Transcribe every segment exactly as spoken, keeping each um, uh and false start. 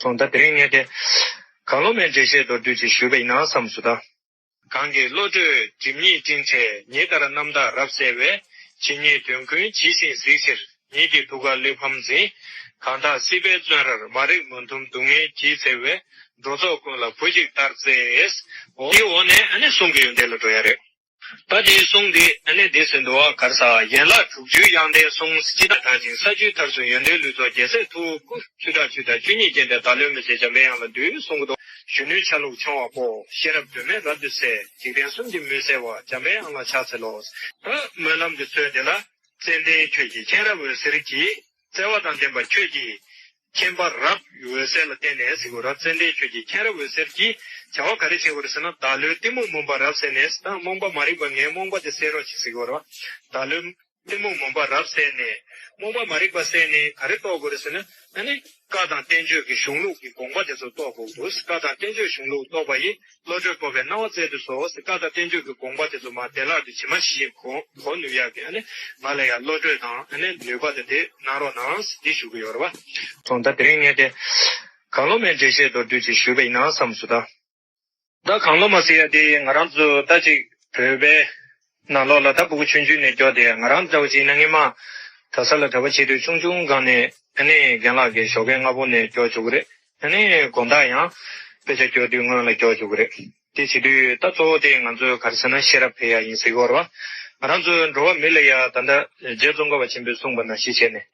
སོང་ད་དེ་རིང་ངས་དེ་གང་བློ་མེད་འགྲེལ་བཤད་མདོར་བསྡུས་ཅིག་ཞུས་པ་ཡིན་ན་བསམ་སོང་ད། གང་གི་བློ་གྲོས་སྒྲིབ་གཉིས་སྤྲིན་བྲལ། ཉི་ལྟར་རྣམ་དག་རབ་གསལ་བས། ཇི་སྙེད་དོན་ཀུན་ཇི་བཞིན་གཟིགས་ཕྱིར། ཉིད་ཀྱི་ཐུགས་ཀར་གླེགས་བམ་འཛིན། གང་དག་སྲིད་པའི་བཙོན་རར། མ་རིག་མུན་འཐོམས་སྡུག་བསྔལ་གྱིས་གཙེས་པའི། འགྲོ་ཚོགས་ཀུན་ལ་བུ་གཅིག་ལྟར་བརྩེ། འོ་དེའི་འོག་ནས་ཨ་ནི་གསུང་གི་ཡོན་ཏན་ལ་འགྲོ་ཡ་རེད། ད་དེའི་གསུང་འདི་ཨ་ནི་འདི་ཟེར་འདུག་བ། ག་རེ་ཟ། ཡན་ལག་དྲུག་ཅུའི་དབྱངས་ལྡན་གསུང་། སྤྱི་དང་དག་ཅིང་ས་བཅུའི་མཐར་སོན་ཡོན་ཏན་ལུས་རྫོགས་རྒྱལ་སྲས་ཐུགས། སྐུ་ཆུ་བྲག་ཆུ་དང་ཆུ་གཉིས་བརྒྱན་ཏེ། བདག་བློའི་མི་ཚེ་འཇམ་པའི་དབྱངས་ལ་འདུད། གསུང་གི་འདུག་གཞོན་ནུའི་ཆ་ལུགས་འཆང་བ་པོ། ཤེས་རབ་སྒྲོན་མེ་རབ་ཏུ་གསལ། འཇིག་རྟེན་གསུམ་གྱི་མུན་སེལ་བ། འཇམ་པའི་དབྱངས་ལ་ཕྱག་འཚལ་ལོ། ད་སྨོན་ལམ་གྱི་ཚུལ་དེ་ལ། ཙན་དན་ཁྱོད་ཀྱི་མཁྱེན་རབ་འོད་ཟེར་གྱིས། བརྩེ་བ་དང་ལྡན་པ་ཁྱོད་ཀྱི་མཁྱེན་པ་རབ་འོད་ཟེར་ལ་བརྟེན་ནས་ཟེར་གྱི་ཡོད་རེད། ཙན་དན་ཁྱོད་ཀྱི་མཁྱེན་རབ་འོད་ཟེར་གྱིས་བྱ་བ་ག་རེ་བྱེད་དགོས་རེད་ཟེར་ན། བདག་བློའི་གཏི་མུག་མུན་པ་རབ་བསལ་ནས། ད་རྨོངས་པ་མ་རིག་པ་ངའི་རྨོངས་པ་དེ་སེལ་རོགས་བྱེད་ཟེར་གྱི་ཡོད་རེད། བདག་བློའི་གཏི་མུག་མུན་པ་རབ་བསལ་ནས། རྨོངས་པ་མ་རིག་པ་བསལ་ནས་ག་རེ་རྟོགས་དགོས་རེད་ཟེར་ན། ཨ་ནི་བཀའ་དང་བསྟན་བཅོས་ཀྱི་གཞུང་ལུགས་ཀྱི་དགོངས་པ་དེ་ཚོ་རྟོགས་དགོས་འདུག་བཀའ་དང་བསྟན་བཅོས་གཞུང་ལུགས་རྟོགས་པ་ཡིས། བློ་གྲོས་སྤོབས་པའི་སྣང་བ་སྩལ་དུ་གསོལ། བཀའ་དང་བསྟན་བཅོས་ཀྱི་དགོངས་པ་དེ་ཚོ་མར་བདེ་བླག་ཏུ་ཇི་མ་ཇི་བཞིན་གོ་གོ་ནུས་ཡག་གི། ཨ་ནི་ང་ལ་ཡང་བློ་གྲོས་དང་ཨ་ནི་ནུས་པ་དེ་དེ་གནང་རོགས་གནང་ཟེར་འདི་ཞུ་གི་ཡོད་རེད་བ། སོང་ད་དེ་རིང་ངས་དེ་གང་བློ་མེད་འགྲེལ་བཤད་མདོར་བསྡུས་ཅིག་ཞུས་པ་ཡིན་ན་བསམ་སོང་ད། ད་གང་བློ་མ་ཟེར་ཡ་དེ་ང་རང་ཚོ་ད་ཅིག་བོད་པའི་ནང་ལོགས་ལ་ད་ཕྲུ་གུ་ཆུང་ཆུང་ནས་སྐྱོར་དེ། ང་རང་འདྲ་བོ་ཅིག་ཡིན་ན་སྔོན་མ་གྲྭ་ས་ལ་གྲྭ་པ་བྱེད་དུས་ཆུང་ཆུང་སྒང་ནས་ཨ་ནི་རྒན་ལགས་ཀྱི་ཞོགས་ཀས་སྔ་པོ་ནས་སྐྱོར་བཅུག་གི་རེད། ཨ་ནི་དགོང་དག་ཡང་དཔེ་ཆ་སྐྱོར་དུས་སྔོན་ལ་སྐྱོར་བཅུག་གི་རེད། དེ་བྱེད་དུས་ད་གཙོ་བོ་དེ་ང་ཚོས་ག་རེ་ཟེར་ན་ཤེས་རབ་འཕེལ་ཡ་ཡིན་ཟེར་གྱི་ཡོད་རེད་བ། ང་རང་ཚོའི་འགྲོ་བ་མི་ལ་ཡ་ད་ལྟ་རྗེ་ཙོང་ཁ་པ་ཆེན་པོས་གསུངས་པ་ནང་བཞིན་བྱས་ནས།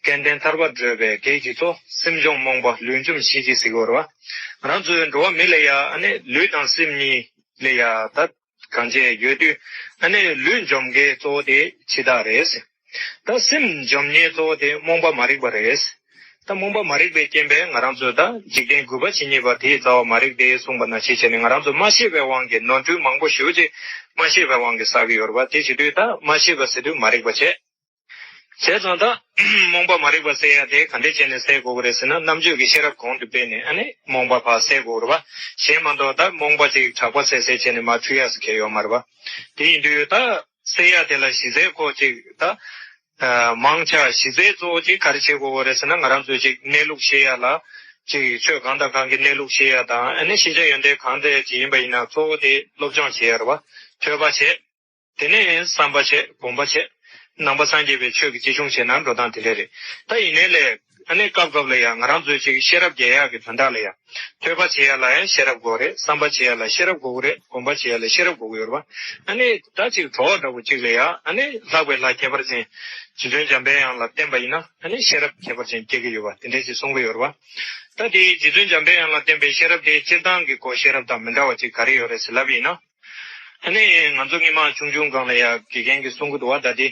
སྐལ་ལྡན་ཐར་པར་བགྲོད་པའི་གེགས་ཀྱི་གཙོ། སེམས་བྱུང་རྨོངས་པ་ལུས་འཇོམས་ཤེས་བྱེད་ཟེར་གྱི་ཡོད་རེད་བ། ང་རང་ཚོའི་འགྲོ་བ་མི་ལ་ཡ་ཨ་ནི་ལུས་དང་སེམས་གཉིས་ལ་ཡ་ད་གང་བྱས་ཡོད་དུས། ཨ་ནི་ལུས་འཇོམས་མཁན་གཙོ་བོ་དེ་འཆི་བདག་རེད། ད་སེམས་འཇོམས་མཁན་གཙོ་བོ་དེ་རྨོངས་པ་མ་རིག་པ་རེད། ད་རྨོངས་པ་མ་རིག་པའི་རྐྱེན་པས་ང་རང་ཚོས་ད་འཇིག་རྟེན་རྒུད་པ་ཇི་སྙེད་པ་དེའི་རྩ་བ་མ་རིག་པས་གསུངས་པ་ནང་བཞིན་བྱས་ནས། ང་རང་ཚོ་མ་ཤེས་པའི་དབང་གིས་ནོར་འཁྲུལ་མང་པོ་ཞེ་པོ་ཅིག་མ་ཤེས་པའི་དབང་གིས་བསགས་ཀྱི་ཡོད་རེད་བ། དེ་བྱེད་དུས་ད་མ་ཤེས་པ་ཟེར་དུས་མ་རིག་པ་བྱས། བྱས་ཙང་ད་རྨོངས་པ་མ་རིག་པ་སེལ་ཡ་དེ་ག་འདྲས་བྱས་ནས་སེལ་དགོས་ཀྱི་རེད་ཟེར་ན། རྣམ་དཔྱོད་ཀྱི་ཤེས་རབ་གོང་དུ་སྤེལ་ནས་ཨ་ནི་རྨོངས་པ་ཕར་སེལ་དགོས་རེད་བ། གཞན་མ་གཏོགས་ད་རྨོངས་པ་ཅིག་དྲག་པ་སེལ་སེལ་བྱས་ནས་མར་འཁྲུལ་ཡ་ཟེར་མཁན་ཡོད་མ་རེད་བ། དེ་ཡིན་དུས་ད་སེལ་ཡ་དེ་ལ་གཞི་རྩའི་ཁོ་ཅིག་ད་ཨ་མང་ཆེ་གཞི་རྩའི་གཙོ་བོ་ཅིག་ག་རེ་བྱེད་དགོས་ཀྱི་རེད་ཟེར་ན། ང་རང་ཚོས་ཅིག་གནས་ལུགས་ཤེས་ཡ་ལ་ཅིག་ཆོས་གང་དང་གང་གི་གནས་ལུགས་ཤེས་ཡ་དང་། ཨ་ནི་ཤེས་བྱ་ཡོན་ཏན་གང་འདྲ་ཅིག་ཡིན་པ་ཡིན་ན་གཙོ་བོ་དེ་སློབ་སྦྱོང་བྱེད་ཡ་རེད་བ། ཐོས་པ་བྱེད། དེ་ནས་བསམ་པ་བྱེད། སྒོམ་པ་བྱེད། ནང་པ་སངས་རྒྱས་པའི་ཆོས་ཀྱི་རྗེས་ཆུང་བྱེད་ན་འགྲོ་སྟངས་དེ་འདྲ་རེད། ད་ཡིན་ནའི་ལས་ཨ་ནི་སྐབས་སྐབས་ལ་ཡང་ང་རང་ཚོས་ཅིག་ཤེས་རབ་རྒྱས་ཡག་གི་དོན་དག་ལ་ཡང་། ཐོས་པ་བྱེད་ཡ་ལ་ཡང་ཤེས་རབ་དགོས་རེད། བསམ་པ་བྱེད་ཡ་ལ་ཤེས་རབ་དགོས་རེད། སྒོམ་པ་བྱེད་ཡ་ལ་ཤེས་རབ་དགོས་ཀྱི་ཡོད་རེད་བ། ཨ་ནི་ད་ཅིག་བྲོ་བ་འདྲ་བོ་ཅིག་ལ་ཡང་ཨ་ནི་ལྷག་པའི་ལྷ་ཁྱད་པར་ཅན་རྗེ་བཙུན་འཇམ་པའི་དབྱངས་ལ་བསྟེན་པ་ཡིན་ན། ཨ་ནི་ཤེས་རབ་ཁྱད་པར་ཅན་སྐྱེ་གི་ཡོད་པ་དེ་འདྲས་ཅིག་གསུང་གི་ཡོད་རེད་བ། ད་དེ་རྗེ་བཙུན་འཇམ་པའི་དབྱངས་ལ་བསྟེན་པའི་ཤེས་རབ་དེ་སྤྱིར་བཏང་གི་ཁོ་ཤེས་རབ་དང་མི་འདྲ་བ་ཅིག་ག་རེ་ཡོད་རེད་ཟེར་ལབ་པ་ཡིན་ན། ཨ་ནི་ང་ཚོ་སྔོན་མ་ཆུང་ཆུང་སྒང་ལ་ཡ་དགེ་རྒན་གྱིས་གསུང་གི་འདུག་བ། ད་དེ་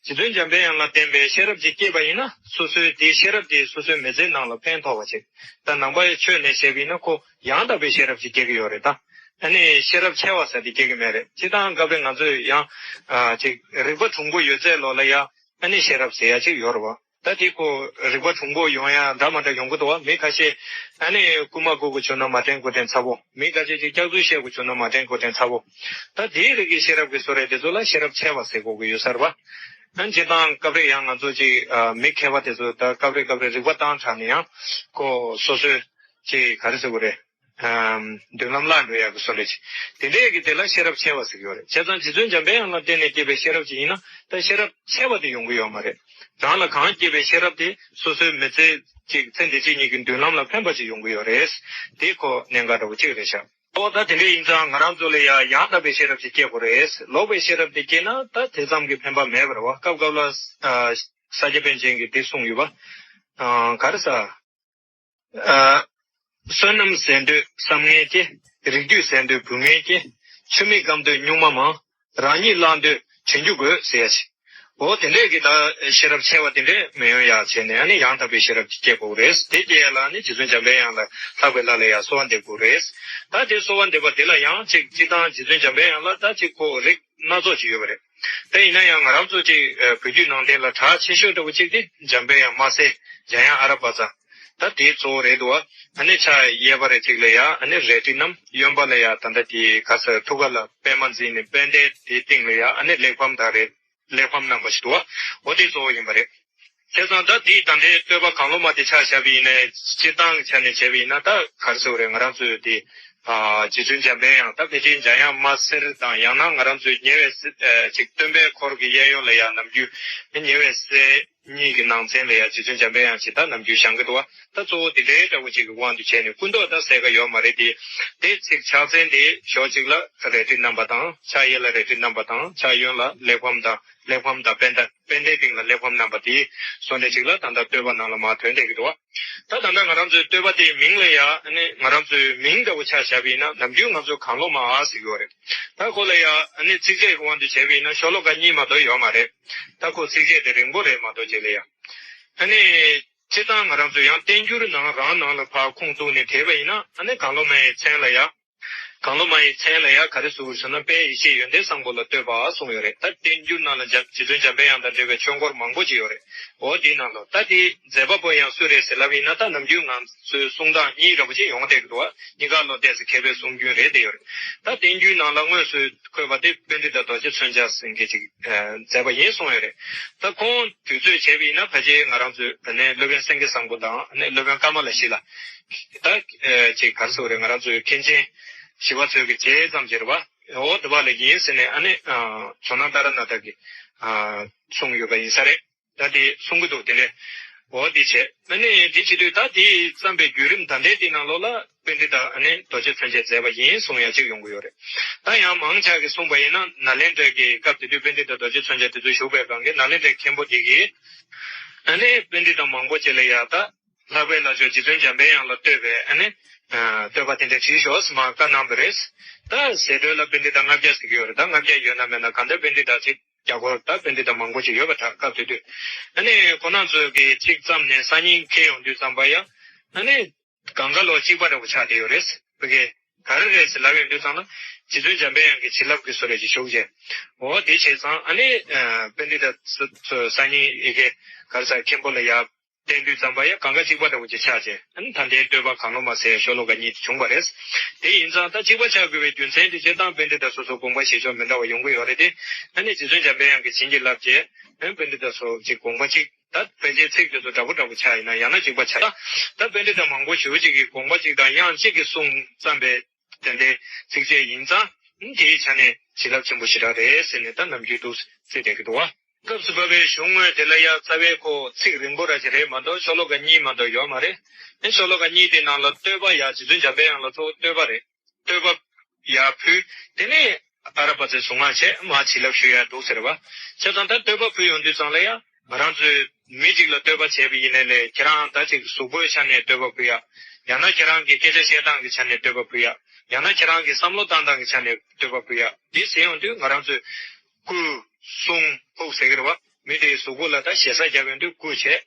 རྗེ་བཙུན་འཇམ་པའི་དབྱངས་ལ་བསྟེན་པའི་ཤེས་རབ་ཅིག་སྐྱེས་པ་ཡིན་ན། སོ་སོའི་དེའི་ཤེས་རབ་དེ་སོ་སོའི་མི་ཚེའི་ནང་ལ་ཕན་ཐོགས་པ་ཅིག་ད་ནང་པའི་ཆོས་ནས་བཤད་པ་ཡིན་ན་ཁོ་ཡང་དག་པའི་ཤེས་རབ་ཅིག་སྐྱེ་གི་ཡོད་རེད་ད། ཨ་ནི་ཤེས་རབ་ཆེ་བ་ཟེར་དེ་སྐྱེ་གི་མེད་རེད། སྤྱིར་བཏང་སྐབས་རེ་ང་ཚོས་ཡང་ཨ་ཅིག་རིག་པ་གྲུང་པོ་ཡོད་ཚད་ལོག་ལ་ཡ་ཨ་ནི་ཤེས་རབ་ཟེར་ཡ་ཅིག་ཡོད་རེད་བ། ད་དེ་ཁོ་རིག་པ་གྲུང་པོ་ཡོང་ཡ་འདྲ་མ་འདྲ་ཡོང་གི་འདུག་བ། མི་ཁ་ཤས་ཨ་ནི་རྐུན་མ་རྐུ་དགོས་བྱུང་ན་མ་དྲན་དགོས་དྲན་ཚ་བོ། མི་ཁ་ཤས་ཅིག་སྐྱག་རྫུན་བཤད་དགོས་བྱུང་ན་མ་དྲན་དགོས་དྲན་ཚ་བོ། ད་དེའི་རིགས་ཀྱི་ཤེས་རབ་ཀྱི་བཟོ་རེད། དེ་ཚོ་ལ་ཤེས་རབ་ཆེ་བ་ཟེར་དགོས་ཀྱི་ཡོད་ས་རེད་བ། ཨ་ནི་སྤྱིར་བཏང་སྐབས་རེ་ཡང་ང་ཚོ་ཅིག་ཨ་མི་མཁས་པ་དེ་ཚོ་ད་སྐབས་རེ་སྐབས་རེ་རིག་པ་བཏང་དྲགས་ནས་ཡང་ཁོ་སོ་སོའི་ཅིག་ག་རེ་ཟེར་དགོས་རེད། ཨམ། མདུན་ལམ་བརླག་འགྲོ་ཡག་གི་བཟོ་འདྲ་ཅིག་དེ་འདྲའི་གི་དེ་ལ་ཤེས་རབ་ཆེ་བ་ཟེར་གྱི་ཡོད་རེད། བྱས་ཙང་རྗེ་བཙུན་འཇམ་པའི་དབྱངས་ལ་བརྟེན་ནས་སྐྱེས་པའི་ཤེས་རབ་ཅིག་ཡིན་ན་ད་ཤེས་རབ་ཆེ་བ་དེ་ཡོང་གི་ཡོད་མ་རེད། རང་ལ་གང་སྐྱེས་པའི་ཤེས་རབ་དེ་སོ་སོའི་མི་ཚེ་གཅིག་ཚེ་འདི་གཅིག་གཉིས་ཀྱི་མདུན་ལམ་ལ་ཕན་པ་ཅིག་ཡོང་གི་ཡོད་རེད། དེ་ཁོ་གནད་འགག་འདྲ་བོ་གཅིག་རེད་ཤག་ཨོ་ད་དེ་འདྲ་ཡིན་ཙང་ང་རང་ཚོ་ལ་ཡ་ཡང་དག་པའི་ཤེས་རབ་ཅིག་སྐྱེ་དགོས་རེད། ལོག་པའི་ཤེས་རབ་དེ་སྐྱེས་ན་ད་དེ་ཙམ་གྱི་ཕན་པ་མེད་པ་རེད་བ། སྐབས་སྐབས་ལ་ཨ་ས་སྐྱ་པཎ་ཆེན་གྱིས་དེ་གསུངས་ཡོད་པ། ཨ་ག་རེ་ཟ། ཨ། བསོད་ནམས་ཟད་འདོད་བསམ་ངན་སྐྱེ། རིགས་རྒྱུད་ཟད་འདོད་བུ་ངན་སྐྱེ། ཆུ་མིག་སྐམ་འདོད་སྨྱུག་མ་མང་། རང་ཉིད་བླངས་འདོད་དྲན་རྒྱུ་དགོས་ཟེར་ཡ་ཅིག་འོ་དེ་འདྲས་ཀྱི་ད་ཤེས་རབ་ཆེ་བ་དེ་འདྲས་མི་ཡོང་ཡ་བྱས་ནས་ཨ་ནི་ཡང་དག་པའི་ཤེས་རབ་ཅིག་སྐྱེ་དགོས་རེད། དེ་སྐྱེ་ཡ་ལ་ཨ་ནི་རྗེ་བཙུན་འཇམ་པའི་དབྱངས་ལ་ལྷག་པའི་ལྷ་ལ་ཡ་གསོལ་བ་འདེབས་དགོས་རེད། ད་དེ་གསོལ་བ་འདེབས་པ་དེ་ལ་ཡང་ཅིག་སྤྱིར་བཏང་རྗེ་བཙུན་འཇམ་པའི་དབྱངས་ལ་ད་ཅིག་ཁོ་རིགས་སྣ་ཚོགས་ཅིག་ཡོད་པ་རེད། ད་ཡིན་ན་ཡང་ང་རང་ཚོ་ཅིག་ཨ་བོད་བརྒྱུད་ནང་བསྟན་ལ་གྲགས་ཆེ་ཤོས་འདྲ་བོ་གཅིག་དེ་འཇམ་པའི་དབྱངས་དམར་སེར་འཇམ་དབྱངས་ཨ་ར་བཛྲ། ད་དེ་གཙོ་བོ་རེད་འདུག་བ། ཨ་ནི་ཕྱག་གཡས་པ་རེ་གཅིག་ལ་ཡ་ཨ་ནི་རལ་གྲི་བསྣམས། གཡོན་པ་ལ་ཡ་ད་ལྟ་དེ་ག་ས་ཐུགས་ཀ་ལ་པདྨ་འཛིན་ནས་པད་ཟླའི་དེའི་སྟེང་ལ་ཡ་ཨ་ནི་གླེགས་བམ་དང་རེད། གླེགས་བམ་བསྣམས་པ་ཞིག་འདུག་བ། འོ་དེ་གཙོ་བོ་ཡིན་པ་རེད། བྱས་ཙང་ད་དེའི་ད་ལྟའི་བསྟོད་པ་གང་བློ་མ་དེ་ཆ་བཞག་པ་ཡིན་ནའི་སྤྱིར་བཏང་གི་ཆ་ནས་བྱས་པ་ཡིན་ན་ད་ག་རེ་ཟེར་དགོས་རེད། ང་རང་ཚོས་དེ་ཨ་རྗེ་བཙུན་འཇམ་དཔལ་དབྱངས་ད་ཕལ་ཆེར་འཇམ་དབྱངས་དམར་སེར་དང་ཡང་ན་ང་རང་ཚོས་ཉེ་བའི་སྲས་ཨ་ཅིག་སྟོན་པའི་འཁོར་གྱི་གཡས་གཡོན་ལ་ཡང་ནམ་རྒྱུན་ཉེ་བའི་སྲས་གཉིས་ཀྱི་ནང་ཚན་ལ་ཡང་རྗེ་བཙུན་འཇམ་དཔལ་དབྱངས་ཞེས་ད་ནམ་རྒྱུན་བཞེངས་ཀྱི་འདུག་བ། ད་གཙོ་བོ་དེ་འདྲའི་འདྲ་བོ་ཅིག་གི་དབང་དུ་བྱས་ནས་སྐུ་མདོག་ད་གསལ་ཁ་ཡོད་མ་རེད་དེ། དེ་ཚིག་ཕྱག་མཚན་དེ་ཕྱོགས་གཅིག་ལ་རལ་གྲི་བསྣམས་པ་དང་ཕྱག་གཡས་ལ་རལ་གྲི་བསྣམས་པ་དང་ཕྱག་གཡོན་ལ་གླེགས་བམ་དང་གླེགས་བམ་དང་པད་ཟླ་པད་ཟླའི་སྟེང་ལ་གླེགས་བམ་བསྣམས་པ་དེའི་བཟོ་འདྲ་ཅིག་ལ་ད་ལྟ་བསྟོད་པ་ནང་ལ་མར་ཐོན་བསྡད་ཀྱི་འདུག་བ། ད་ད་ལྟ་ང་རང་ཚོའི་བསྟོད་པ་དེའི་མིང་ལ་ཡ་ཨ་ནི་ང་རང་ཚོའི་མིང་འདྲ་བོ་ཆ་བཞག་པ་ཡིན་ན་ནམ་རྒྱུན་ང་ཚོ་གང་བློ་མ་ཨ་ཟེར་གྱི་ཡོད་རེད། ད་ཁོ་ལ་ཡ་ཨ་ནི་ཚིགས་བཅད་ཀྱི་དབང་དུ་བྱས་པ་ཡིན་ན་ཤོ་ལོ་ཀ་གཉིས་མ་གཏོགས་ཡོད་མ་རེད། ད་ཁོ་ཚིགས་བཅད་དེ་རིང་པོ་རེད་མ་གཏོགས་རྗེས་ལ་ཡ། ཨ་ནི། སྤྱིར་བཏང་ང་རང་ཚོ་ཡང་བསྟན་འགྱུར་ནང་རང་ནང་ལ་ཕར་ཁུངས་གཏུགས་ནས་བྲིས་པ་ཡིན་ན་ཨ་ནི་གང་བློ་མ་ཡི་མཚན་ལ་ཡ། གང་བློ་མ་ཡི་མཚན་ལ་ཡ་ག་རེ་ཟེར་དགོས་ཟེར་ན་དཔལ་ཡེ་ཤེས་ཡོན་ཏན་བཟང་པོ་ལ་བསྟོད་པ་གསུངས་ཡོད་རེད། ད་བསྟན་འགྱུར་ནང་ལ་འཇམ་རྗེ་བཙུན་འཇམ་དཔལ་དབྱངས་དང་འབྲེལ་བའི་ཆོས་འཁོར་མང་པོ་ཅིག་ཡོད་རེད། འོ་དེའི་ནང་ལ་ད་དེའི་མཛད་པ་པོ་ཡང་སུ་རེད་ཟེར་ལབ་ཡིན་ན་ད་ནམ་རྒྱུན་ང་ཚོའི་གསུང་སྟངས་གཉིས་འདྲ་པོ་ཅིག་ཡོང་བསྡད་ཀྱི་འདུག་བ། གཉིས་ཀ་བློ་གཏད་ས་མཁས་པའི་གསུང་རྒྱུན་རེད་བསྡད་ཡོད་རེད། ད་བསྟན་འགྱུར་ནང་ལ་དངོས་སུ་འཁོད་པ་དེ་པཎྜི་ཏ་རྡོ་རྗེ་མཚོན་ཆ་ཟེར་མཁན་ཅིག་ཨ་མཛད་པ་ཡིན་གསུངས་ཡོད་རེད། ད་ཁོང་དུས་ཚོད་བྱས་པ་ཡིན་ན་ཕལ་ཆེར་ང་རང་ཚོའི་ཨ་ནི་སློབ་དཔོན་སེང་གེ་བཟང་པོ་དང་ཨ་ནི་སློབ་དཔོན་ཀ་མ་ལ་ཤཱི་ལ། ད་ཨ་ཅིག་ག་རེ་ཟེར་དགོས་རེད། ང་རང་ཚོའི་མཁན་ཆེན་ཞི་བ་འཚོ་གི་རྗེས་ཙམ་ཅིག་རེད་བ། འོ་དེ་བ་ལ་ཡིན་ཟེར་ནས་ཨ་ནི་ཨ་ཇོ་ནང་ཏཱ་ར་ནཱ་ཐ་གིས་ཨ་གསུངས་ཡོད་པ་ཡིན་ས་རེད། ད་དེ་གསུང་གི་འདུག་དེ་ནས་འོ་དེ་བྱས་ཨ་ནི་དེ་བྱེད་དུས་ད་དེ་བརྩམས་པའི་བརྒྱུད་རིམ་ད་ལྟའི་དེ་ནང་ལོགས་ལ་པཎྜི་ཏ་ཨ་ནི་རྡོ་རྗེ་མཚོན་ཆའི་མཛད་པ་ཡིན་གསུང་ཡ་གཅིག་ཡོང་གི་ཡོད་རེད། ད་ཡང་མང་ཆ་གིས་གསུངས་པ་ཡིན་ན་ནཱ་ལེནྡྲ་གི་སྐབས་དེ་དུས་པཎྜི་ཏ་རྡོ་རྗེ་མཚོན་ཆ་དེ་ཚོ་བཞུགས་པའི་སྒང་གི་ནཱ་ལེནྡྲའི་མཁན་པོ་དེ་གིས་ཨ་ནི་པཎྜི་ཏ་མང་པོ་ཅིག་ལ་ཡ་ད་ལྷག་པའི་བླ་མཆོག་རྗེ་བཙུན་འཇམ་དཔལ་དབྱངས་ལ་བསྟོད་པའི་ཨ་ནི་ཨ་བསྟོད་པ་དེ་འདྲ་བྲིས་ཤོག་ཟེར་མར་བཀའ་གནང་བ་རེད། ད་ཟེར་སྒྲོས་ལ་པཎྜི་ཏ་ལྔ་བརྒྱ་ཟེར་གྱི་ཡོད་རེད། ད་ལྔ་བརྒྱ་ཡོད་ན་མེད་ན་གང་ལྟར་པཎྜི་ཏ་ཅིག་རྒྱ་སྒོར་ད་པཎྜི་ཏ་མང་པོ་ཅིག་ཡོད་པ་ད་སྐབས་དེ་དུས། ཨ་ནི་ཁོ་རང་ཚོ་གིས་ཚིག་བརྩམས་ནས་སང་ཉིན་འཁེལ་ཡོང་དུས་ཙམ་པ་ཡང་ཨ་ནི་གང་ག་ལོ་གཅིག་པ་འདྲ་པོ་ཆགས་བསྡད་ཡོད་རེད། བོད་སྐད་ག་རེ་རེད་ཟེར་ལབ་ཡོང་དུས་ཙམ་ན་རྗེ་བཙུན་འཇམ་དཔལ་དབྱངས་ཀྱི་བྱིན་རླབས་ཀྱི་བཟོ་འདྲ་ཅིག་ཞུགས་བྱས། འོ་དེ་བྱས་ཙང་ཨ་ནི་ཨ་པཎྜི་ཏ་ཚོ་སང་ཉིན་ཡ་གི་ག་རེ་ཟེར་མཁན་པོ་ལ་ཡ་བསྟན་དུས་ཙམ་པ་ཡ་གང་ག་གཅིག་པ་འདྲ་པོ་ཅིག་ཆགས་བྱས། ཨ་ནི་ད་ལྟའི་བསྟོད་པ་གང་བློ་མ་ཟེར་ཤོ་ལོ་ཀ་གཉིས་དེ་བྱུང་བ་རེད། དེ་ཡིན་ཙང་ད་གཅིག་པ་ཆགས་དགོས་པའི་རྒྱུ་མཚན་དེ་སྤྱིར་བཏང་པཎྜི་ཏ་སོ་སོ་དགོངས་པ་བཞེས་ཕྱོགས་མི་འདྲ་བ་ཡོང་གི་ཡོད་རེད་དེ། ཨ་ནི་རྗེ་བཙུན་འཇམ་དཔལ་དབྱངས་ཀྱིས་བྱིན་གྱིས་བརླབས་བྱས་ཨ་ནི་པཎྜི་ཏ་སོགས་ཀྱི་དགོངས་པ་གཅིག་ད་ཕལ་ཆེར་ཚིག་དེ་ཚོ་འདྲ་པོ་འདྲ་པོ་ཆགས་ཡིན་ན་ཡང་ན་གཅིག་པ་ཆགས། ད་པཎྜི་ཏ་མང་པོ་ཞེ་པོ་ཅིག་གིས་དགོངས་པ་གཅིག་དང་དབྱངས་གཅིག་གིས་གསུངས་བརྩམས་པའི་དེ་འདྲའི་ཚིགས་བཅད་ཡིན་ཙང་དེའི་ཆ་ནས་བྱིན་རླབས་ཆེན་པོ་ཞེ་དྲག་རེད་ཟེར་ནས་ད་ནམ་རྒྱུན་དུ་བརྩི་བསྡད་ཀྱི་འདུག་བ། སྐབས་སུ་བབས་པའི་གཞུང་དངོས་དེ་ལ་ཡང་རྩ་བའི་ཁོ་ཚིག་རིང་པོ་ར་ཅིག་རེད་མ་གཏོགས་ཤོ་ལོ་ཀ་གཉིས་མ་གཏོགས་ཡོད་མ་རེད། ཨེ་ཤོ་ལོ་ཀ་གཉིས་དེ་ནང་ལ་བསྟོད་པ་ཡ་རྗེ་བཙུན་འཇམ་དཔལ་དབྱངས་ལ་གཙོ་བོ་བསྟོད་པ་རེད། བསྟོད་པ་ཡར་ཕུལ། དེ་ནས་ཨ་ར་པ་ཙའི་གཟུངས་སྔགས་བྱས་མར་བྱིན་རླབས་ཞུ་ཡ་འདུག་ཟེར་བ། བྱས་ཙང་ད་བསྟོད་པ་ཕུལ་ཡོང་དུས་ཙང་ལ་ཡ་ང་རང་ཚོའི་མི་གཅིག་ལ་བསྟོད་པ་བྱས་པ་ཡིན་ནའི་ལས་ཁྱེད་རང་ད་ཅིག་གཟུགས་པོའི་ཆ་ནས་བསྟོད་པ་ཕུལ་ཡ། ཡང་ན་ཁྱེད་རང་གི་སྐད་ཆ་བཤད་སྟངས་ཀྱི་ཆ་ནས་བསྟོད་པ་ཕུལ་ཡ། ཡང་ན་ཁྱེད་རང་གི་བསམ་བློ་བཏང་སྟངས་ཀྱི་ཆ་ནས་བསྟོད་པ་ཕུལ་ཡ། འདི་ཟེར་ཡོང་དུས་ང་རང་ཚོས་སྐུ་གསུང་ཐུགས་ཟེར་གྱི་རེད་བ། མི་དེའི་གཟུགས་པོ་ལ་ད་ཞེ་ས་བརྒྱབ་ཡོང་དུས་སྐུ་བྱས།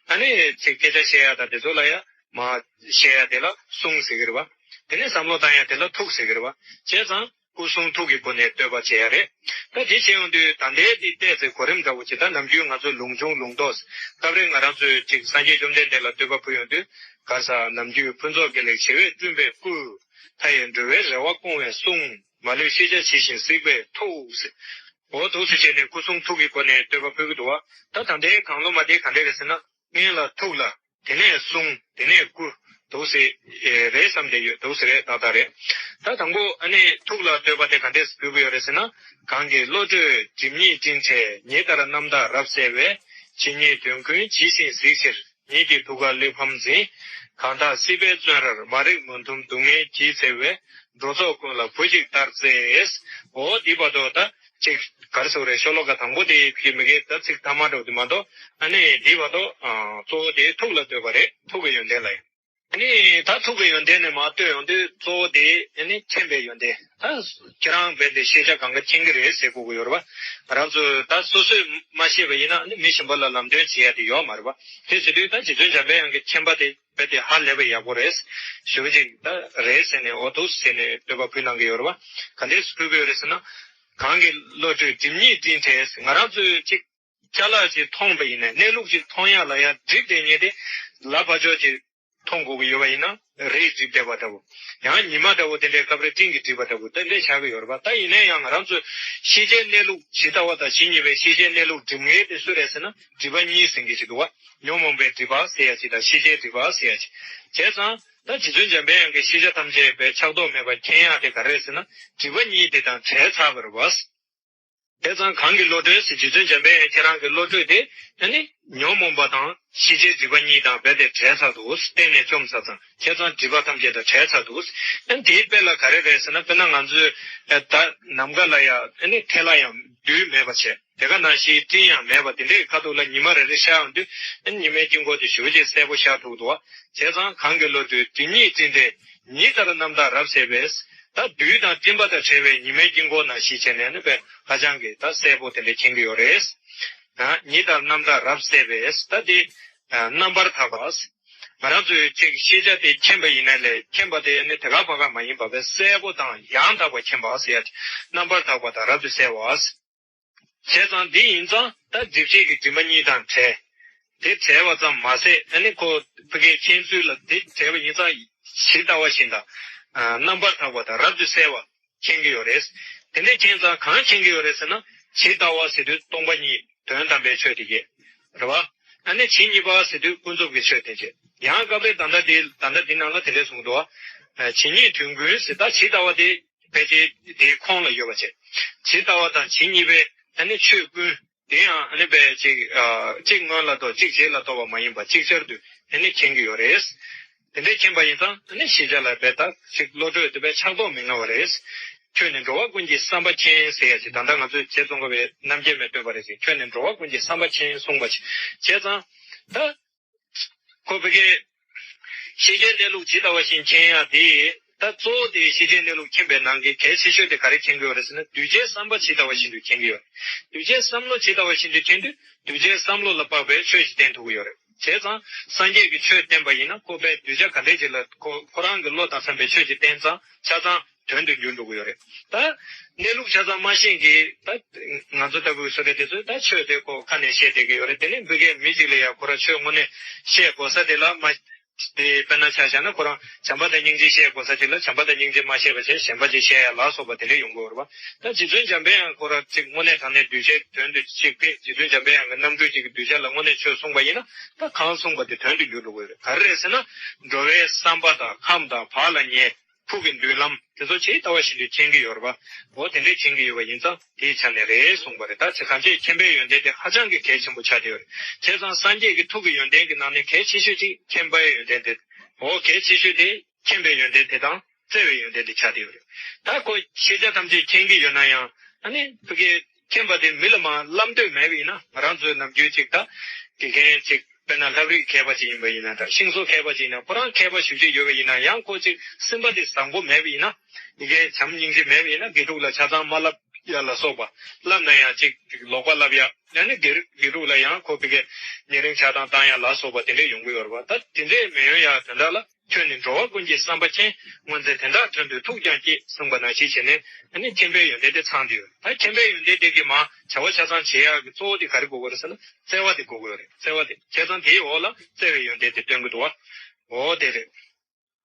ཨ་ནི་ཅིག་སྐད་ཆ་བཤད་ཡ་ད་དེ་ཚོ་ལ་ཡ་མར་བཤད་ཡ་དེ་ལ་གསུང་ཟེར་གྱི་རེད་བ། དེ་ནས་བསམ་བློ་བཏང་ཡ་དེ་ལ་ཐུགས་ཟེར་གྱི་རེད་བ། བྱས་ཙང་སྐུ་གསུང་ཐུགས་ཀྱི་སྒོ་ནས་བསྟོད་པ་བྱེད་ཡ་རེད། ད་དེ་བྱེད་ཡོང་དུས་ད་ལྟའི་འདི་བལྟས་ཚེ་གོ་རིམ་འདྲ་བོ་ཅིག་ད་ནམ་རྒྱུན་ང་ཚོ་ལུང་ཆུང་ལུང་རྟོགས། སྐབས་རེ་ང་རང་ཚོས་ཅིག་སངས་རྒྱས་བཅོམ་ལྡན་འདས་ལ་བསྟོད་པ་ཕུལ་ཡོང་དུས་ག་ས་ནམ་རྒྱུན་ཕུན་ཚོགས་དགེ་ལེགས་བྱེ་བས་བསྐྲུན་པའི་སྐུ། མཐའ་ཡས་འགྲོ་བའི་རེ་བ་སྐོང་བའི་གསུང་། མ་ལུས་ཤེས་བྱ་ཇི་བཞིན་གཟིགས་པའི་ཐུགས་ཟེར། འོ་འདུག་སེ་བྱས་ནས་སྐུ་གསུང་ཐུགས་ཀྱི་སྒོ་ནས་བསྟོད་པ་ཕུལ་གྱི་འདུག་བ། ད་ད་ལྟའི་གང་བློ་མ་དེ་ག་འདྲ་རེད་ཟེར་ན། སྔོན་ལ་ཐུགས་ལ། དེ་ནས་གསུང་། དེ་ནས་སྐུ། འདུག་སེ་ཨེ་རེད་བསམ་བསྡད་ཡོད། འདུག་སེ་རེད་ཏག་ཏག་རེད། ད་དང་པོ་ཨ་ནི་ཐུགས་ལ་བསྟོད་པ་དེ་ག་འདྲས་ཕུལ་གྱི་ཡོད་རེད་ཟེར་ན། གང་གི་བློ་གྲོས་སྒྲིབ་གཉིས་སྤྲིན་བྲལ་ཉི་ལྟར་རྣམ་དག་རབ་གསལ་བའི། ཇི་སྙེད་དོན་ཀུན་ཇི་བཞིན་གཟིགས་ཕྱིར་ཉིད་ཀྱི་ཐུགས་ཀར་གླེགས་བམ་འཛིན། གང་དག་སྲིད་པའི་བཙོན་རར་མ་རིག་མུན་འཐོམས་སྡུག་བསྔལ་གྱིས་འཚེ་བའི། འགྲོ་ཚོགས་ཀུན་ལ་བུ་གཅིག་ལྟར་བརྩེ། འོ་འདི་བར་དུ་ད་ཅིག་ག་རེ་ཟེར་རེད། ཤོ་ལོ་ཀ་དང་པོ་དེ་ཕྱི་མི་གའི་ད་ཚིག་ཐ་མ་འདྲ་བོ་དེ་མ་གཏོགས། ཨ་ནི་འདི་བར་དུ་ཨ་གཙོ་བོ་དེ་ཐུགས་ལ་བསྟོད་པ་རེད། ཐུགས་ཀྱི་ཡོན་ཏན་ལ་ཡིན། ཨ་ནི་ད་ཐུགས་ཀྱི་ཡོན་ཏན་ནས་མར་བསྟོད་ཡོང་དུས་གཙོ་བོ་དེ་ཨ་ནི་མཁྱེན་པའི་ཡོན་ཏན། ད་ཁྱེད་རང་རྦད་དེ་ཤེས་བྱ་གང་ག་མཁྱེན་གྱི་རེད་ཟེར་དགོས་ཀྱི་ཡོད་རེད་པ། ང་རང་ཚོས་ད་སོ་སོས་མ་ཤེས་པ་ཡིན་ན་ཨ་ནི་མི་གཞན་པ་ལ་ལམ་སྟོན་བྱེད་ཡ་དེ་ཡོད་མ་རེད་པ། དེ་བྱེད་དུས་ད་རྗེ་བཙུན་འཇམ་དཔལ་དབྱངས་ཀྱི་མཁྱེན་པ་དེ་རྦད་དེ་ཧ་ལས་པ་ཡག་པོ་རེད། ཞུ་བ་ཅིག་ད་རེད་ཟེར་ནས་འོ་འདུག་ཟེར་ནས་བསྟོད་པ་ཕུལ་གནང་གི་ཡོད་རེད་པ། ག་འདྲས་ཕུལ་གྱི་ཡོད་རེད་ཟེར་ན། གང་གི་བློ་གྲོས་སྒྲིབ་གཉིས་སྤྲིན་བྲལ། ང་རང་ཚོས་ཅིག་ཅ་ལག་ཅིག་མཐོང་པ་ཡིན་ནའི་གནས་ལུགས་ཅིག་མཐོང་ཡ་ལ་ཡ་སྒྲིབ་བསྡད་མཁན་དེ་ལ་ཕར་ཕྱོགས་ཀྱི་ མཐོང་དགོས་ཀྱི་ཡོད་པ་ཡིན་ན་རས་བསྒྲིབས་བསྡད་པ་འདྲ་བོ། ཡང་ཉི་མ་འདྲ་བོ་དེ་འདྲའི་སྐབས་རེ་སྤྲིན་གྱིས་བསྒྲིབས་པ་འདྲ་བོ་དེ་འདྲས་ཆགས་ཀྱི་ཡོད་རེད་པ། ད་ཡིན་ན་ཡང་ང་རང་ཚོས་ཤེས་བྱའི་གནས་ལུགས་ཇི་ལྟ་བ་དང་ཇི་སྙེད་པའི་ཤེས་བྱའི་གནས་ལུགས་སྒྲིབ་ངེས་དེ་སུ་རེད་ཟེར་ན་སྒྲིབ་པ་གཉིས་ཟེར་མཁན་ཞིག་འདུག་བ། ཉོན་མོངས་པའི་སྒྲིབ་པ་ཟེར་ཡ་ཅིག་དང་ཤེས་བྱའི་སྒྲིབ་པ་ཟེར་ཡ་ཅིག་བྱས་ཙང་ད་རྗེ་བཙུན་འཇམ་པའི་དབྱངས་ཀྱིས་ཤེས་བྱ་ཐམས་ཅད་པའི་ཆགས་ཐོགས་མེད་པར་མཁྱེན་ཡ་དེ་ག་རེ་རེད་ཟེར་ན་སྒྲིབ་པ་གཉིས་དེ་དང་བྲལ་ཚར་བ་རེད་བ། དེ་ཙང་གང་གི་བློ་གྲོས་ཟེར་རྗེ་བཙུན་འཇམ་དཔལ་དབྱངས་ཁྱེད་རང་གི་བློ་གྲོས་དེ་ཨ་ནི་ཉོན་མོངས་པ་དང་ཤེས་བྱའི་སྒྲིབ་པ་གཉིས་དང་རྦད་དེ་བྲལ་ཚར་འདུག་གཏན་ནས་བཅོམ་ཚར་ཙང་བྱས་ཙང་སྒྲིབ་པ་ཐམས་ཅད་དང་བྲལ་ཚར་འདུག་ཨ་ནི་དེའི་དཔེ་ལ་ག་རེ་རེད་ཟེར་ན་དཔེར་ན་ང་ཚོས་ཨ་ད་ནམ་མཁའ་ལ་ཡང་ཨ་ནི་ཐལ་བ་ཡང་རྡུལ་མེད་པ་བྱས། དེ་ག་ནང་བཞིན་སྤྲིན་ཡང་མེད་པ་དེ་འདྲའི་ཁ་ཐུག་ལ་ཉི་མ་རེ་རེ་ཤར་ཡོང་དུས་ཨ་ནི་ཉི་མའི་དཀྱིལ་འཁོར་དེ་ཞེ་པོ་ཅིག་གསལ་པོ་ཤར་ཐུབ་འདུག་བ། བྱས་ཙང་གང་གི་བློ་གྲོས་རྡུལ་སྙེད་སྤྲིན་བྲལ། ཉི་ལྟར་རྣམ་དག་རབ་གསལ་བས། ད་རྡུལ་དང་སྤྲིན་པ་དང་བྲལ་བའི་ཉི་མའི་དཀྱིལ་འཁོར་ནང་བཞིན་བྱས་ནས་ནི་དཔེ་ཧ་ཅང་གི་ད་གསལ་པོ་དེ་འདྲ་མཁྱེན་གྱི་ཡོད་རེད། ད་ཉི་ལྟར་རྣམ་དག་རབ་གསལ་བས་ད་དེ་རྣམ་པར་དག་པ། ང་རང་ཚོས་ཅིག་ཤེས་བྱ་དེ་མཁྱེན་པ་ཡིན་ན་ལས་མཁྱེན་པ་དེ་ནི་དེ་ག་ཕ་ག་མ་ཡིན་པ་བས་གསལ་པོ་དང་ཡང་དག་པ་མཁྱེན་པ་ཟེར་ཡ་དེ་རྣམ་པར་དག་པ་དང་རབ་ཏུ་གསལ་བ། བྱས་ཙང་འདི་ཡིན་ཙང་ད་སྒྲིབ་བྱེད་ཀྱི་སྒྲིབ་པ་གཉིས་དང་བྲལ། དེ་བྲལ་བ་ཙམ་མ་ཟད་ཨ་ནི་ཁོ་ཕ་གིའི་མཁྱེན་ཚུལ་ལ་དེ་བྲལ་བ་ཡིན་ཙང་ཇི་ལྟ་བ་བཞིན་དང་། རྣམ་པར་དག་པ་དང་རབ་ཏུ་གསལ་བ་མཁྱེན་གྱི་ཡོད་རེད། དེ་འདྲ་མཁྱེན་ཙང་གང་མཁྱེན་གྱི་ཡོད་རེད་ཟེར་ན་ཇི་ལྟ་བ་ཟེར་དུས་སྟོང་པ་ཉིད་དོན་དམ་པའི་ཆོས་དེ་ཡིན། རེད་བ། ཨ་ནི་ཇི་སྙེད་པ་ཟེར་དུས་ཀུན་རྫོབ་ཀྱི་ཆོས་དེ་བྱེད། ཡང་སྐབས་རེ་ད་ལྟ་དེ་ད་ལྟ་འདི་ནང་ལ་དེ་འདྲས་གསུངས་འདུག་བ། ཇི་སྙེད་དོན་ཀུན་ཟེར་ད་ཇི་ལྟ་བ་དེ་ཕལ་ཆེར་དེའི་ཁོངས་ལ་ཡོད་པ་བྱས། ཇི་ལྟ་བ་དང་ཇི་སྙེད་པའི་ཨ་ནི་ཆོས་ཀུན། དེ་ཡང་ཨ་ནི་པས་གཅིག་གཅིག་སྔོན་ལ་ལྟོས་གཅིག་རྗེས་ལ་ལྟོས་པ་མ་ཡིན་པ་ཅིག་ཅར་དུ་ཨ་ནི་མཁྱེན་གྱི་ཡོད་རེད། དེ་འདྲས་མཁྱེན་པ་ཡིན་ཙང་ཨ་ནི་ཤེས་བྱ་ལ་རྦད་དེ་ཅིག་བློ་གྲོས་དེ་བས་ཆགས་ཐོགས་མི་མངའ་བ་རེད། ཁྱོད་ནི་འགྲོ་བ་ཀུན་གྱི་བསམ་པ་མཁྱེན་ཟེར་ཡ་ཅིག་ད་ལྟ་ང་ཚོས་རྗེ་ཙོང་ཁ་པའི་རྣམ་རྒྱལ་མས་བཏོན་པ་རེད་ཅིག་ཁྱོད་ནི་འགྲོ་བ་ཀུན་གྱི་བསམ་པ་མཁྱེན་གསུངས་པ་ཅིག་བྱས་ཙང་ད། ཁོ་ཕ་གིའི་ཤེས་བྱའི་གནས་ལུགས་ཇི་ལྟ་བ་བཞིན་མཁྱེན་ཡ་དེ། ད་གཙོ་བོ་དེ་ཤེས་བྱའི་གནས་ལུགས་མཁྱེན་པའི་ནང་གི་གལ་ཆེ་ཤོས་དེ་ག་རེ་མཁྱེན་གྱི་ཡོད་རེད་ཟེར་ན་གདུལ་བྱའི་བསམ་པ་ཇི་ལྟ་བ་བཞིན་དུ་མཁྱེན་གྱི་ཡོད་རེད། གདུལ་བྱའི་བསམ་བློ་ཇི་ལྟ་བ་བཞིན་དུ་མཁྱེན་དུས་གདུལ་བྱའི་བསམ་བློ་ལ་དཔག་པའི་ཆོས་ཤིག་བསྟན་ཐུབ་ཀྱི་ཡོད་རེད། བྱས་ཙང་སངས་རྒྱས་ཀྱི་ཆོས་བསྟན་པ་ཡིན་ན་ཁོ་པས་གདུལ་བྱ་ག་འདྲས་ཅིག་ལ་ཁོ་ཁོ་རང་གི་བློ་དང་འཚམ་པའི་ཆོས་ཅིག་བསྟན་ཙང་ཆ་ཚང་དོན་དུ་འགྱུར་འགྲོ་གི་ཡོད་རེད། ད་གནས་ལུགས་ཆ་ཚང་མ་ཤེས་མཁན་ད་ང་ཚོ་ལྟ་བུའི་བཟོ་འདྲ་དེ་ཚོས་ད་ཆོས་དེ་ཁོ་ཁ་ནས་བཤད་བསྡད་ཀྱི་ཡོད་རེད། དེ་ནས་ཕ་གིའི་མི་གཅིག་ལ་ཡང་ཁོ་རང་ཆོས་དངོས་གནས་བཤད་དགོས་ས་དེ་ལ་མ་དེ་དཔེར་ན་ཆ་བཞག་ན་ཁོ་རང་བྱམས་པ་དང་སྙིང་རྗེ་བཤད་དགོས་ས་ཅིག་ལ་བྱམས་པ་དང་སྙིང་རྗེ་མ་བཤད་པ་བྱས་གཞན་པ་ཅིག་བཤད་ཡ་ལ་སོགས་པ་དེ་འདྲ་ཡོང་གི་ཡོད་རེད་པ། ད་རྗེ་བཙུན་འཇམ་པའི་དབྱངས་ཁོ་རང་ཅིག་དངོས་གནས་དྲང་གནས་གདུལ་བྱའི་དོན་དུ་ཅིག་ཕེབས། རྗེ་བཙུན་འཇམ་པའི་དབྱངས་ཀྱི་རྣམ་སྤྲུལ་ཅིག་གིས་གདུལ་བྱ་ལ་དངོས་གནས་ཆོས་གསུངས་པ་ཡིན་ན་ད་གང་གསུངས་པ་དེ་དོན་དུ་འགྱུར་འགྲོ་གི་ཡོད་རེད། ག་རེ་རེད་ཟེར་ན་འགྲོ་བའི་བསམ་པ་དང་ཁམས་དང་བག་ལ་ཉལ། ཕུགས་ཀྱི་མདུན་ལམ་དེ་ཚོ་ཇི་ལྟ་བ་བཞིན་དུ་མཁྱེན་གྱི་ཡོད་རེད་པ། འོ་དེ་འདྲས་མཁྱེན་གྱི་ཡོད་པ་ཡིན་ཙང་དེའི་ཆ་ནས་རེད་གསུངས་པ་རེད། ད་ཆ་གང་ཅི་མཁྱེན་པའི་ཡོན་ཏན་དེ་ཧ་ཅང་གི་གལ་ཆེན་པོ་ཆགས་བསྡད་ཡོད་རེད། བྱས་ཙང་སངས་རྒྱས་ཀྱི་ཐུགས་ཀྱི་ཡོན་ཏན་གྱི་ནང་ནས་གལ་ཆེ་ཤོས་གཅིག་མཁྱེན་པའི་ཡོན་ཏན་དེ། འོ་གལ་ཆེ་ཤོས་དེ་མཁྱེན་པའི་ཡོན་ཏན་དེ་དང་བརྩེ་བའི་ཡོན་ཏན་དེ་ཆགས་བསྡད་ཡོད་རེད། ད་ཁོ་ཤེས་བྱ་ཐམས་ཅད་མཁྱེན་གྱི་ཡོད་ན་ཡང་ཨ་ནི་ཕ་གི་མཁྱེན་པ་དེ་མི་ལ་མར་བསླབ་འདོད་མེད་པ་ཡིན་ན་ང་རང་ཚོའི་ནམ་རྒྱུན་ཅིག་ད་དགེ་རྒན་ཅིག་དཔེར་ན་ལྷ་རིས་མཁས་པ་ཅིག་ཡིན་པ་ཡིན་ན་དང་ཤིང་བཟོ་མཁས་པ་ཅིག་ཡིན་ན་ཁོ་རང་མཁས་པ་ཞེ་པོ་ཅིག་ཡོད་པ་ཡིན་ན་ཡང་ཁོ་ཅིག་སེམས་པ་དེ་བཟང་པོ་མེད་པ་ཡིན་ན་ཡི་གེ་བྱམས་སྙིང་རྗེ་མེད་པ་ཡིན་ན་དགེ་ཕྲུག་ལ་ཆ་ཚང་མ་བསླབ་ཡ་ལ་སོགས་པ་བསླབ་ན་ཡང་ཅིག་ལོག་པ་བསླབ་ཡ་ཡང་ན་དགེ་དགེ་ཕྲུག་ལ་ཡང་ཁོ་ཕ་གི་ཉེ་རིང་ཆགས་སྡང་བཏང་ཡ་ལ་སོགས་པ་དེ་འདྲས་ཡོང་གི་ཡོད་རེད་པ། ད་དེ་འདྲས་མི་ཡོང་ཡ་དོན་དག་ལ། ཁྱོད་ནི་འགྲོ་བ་ཀུན་གྱི་བསམ་པ་མཁྱེན། སྔོན་ཚེ་དེ་དག་དོན་དུ་ཐུགས་ཀྱང་བསྐྱེད་གསུངས་པ་ནང་བཞིན་བྱས་ནས་ཨ་ནི་མཁྱེན་པའི་ཡོན་ཏན་དེ་ཚང་བསྡད་ཡོད། ད་མཁྱེན་པའི་ཡོན་ཏན་དེ་གི་མ་བྱ་བ་ཆ་ཚང་བྱེད་ཡག་གི་གཙོ་བོ་དེ་ག་རེ་དགོས་ཀྱི་རེད་ཟེར་ན་བརྩེ་བ་དེ་དགོས་ཀྱི་ཡོད་རེད། བརྩེ་བ་དེ་བྱས་ཙང་དེའི་འོག་ལ་བརྩེ་བའི་ཡོན་ཏན་དེ་སྟོན་གྱི་འདུག་བ། འོ་དེ་རེད།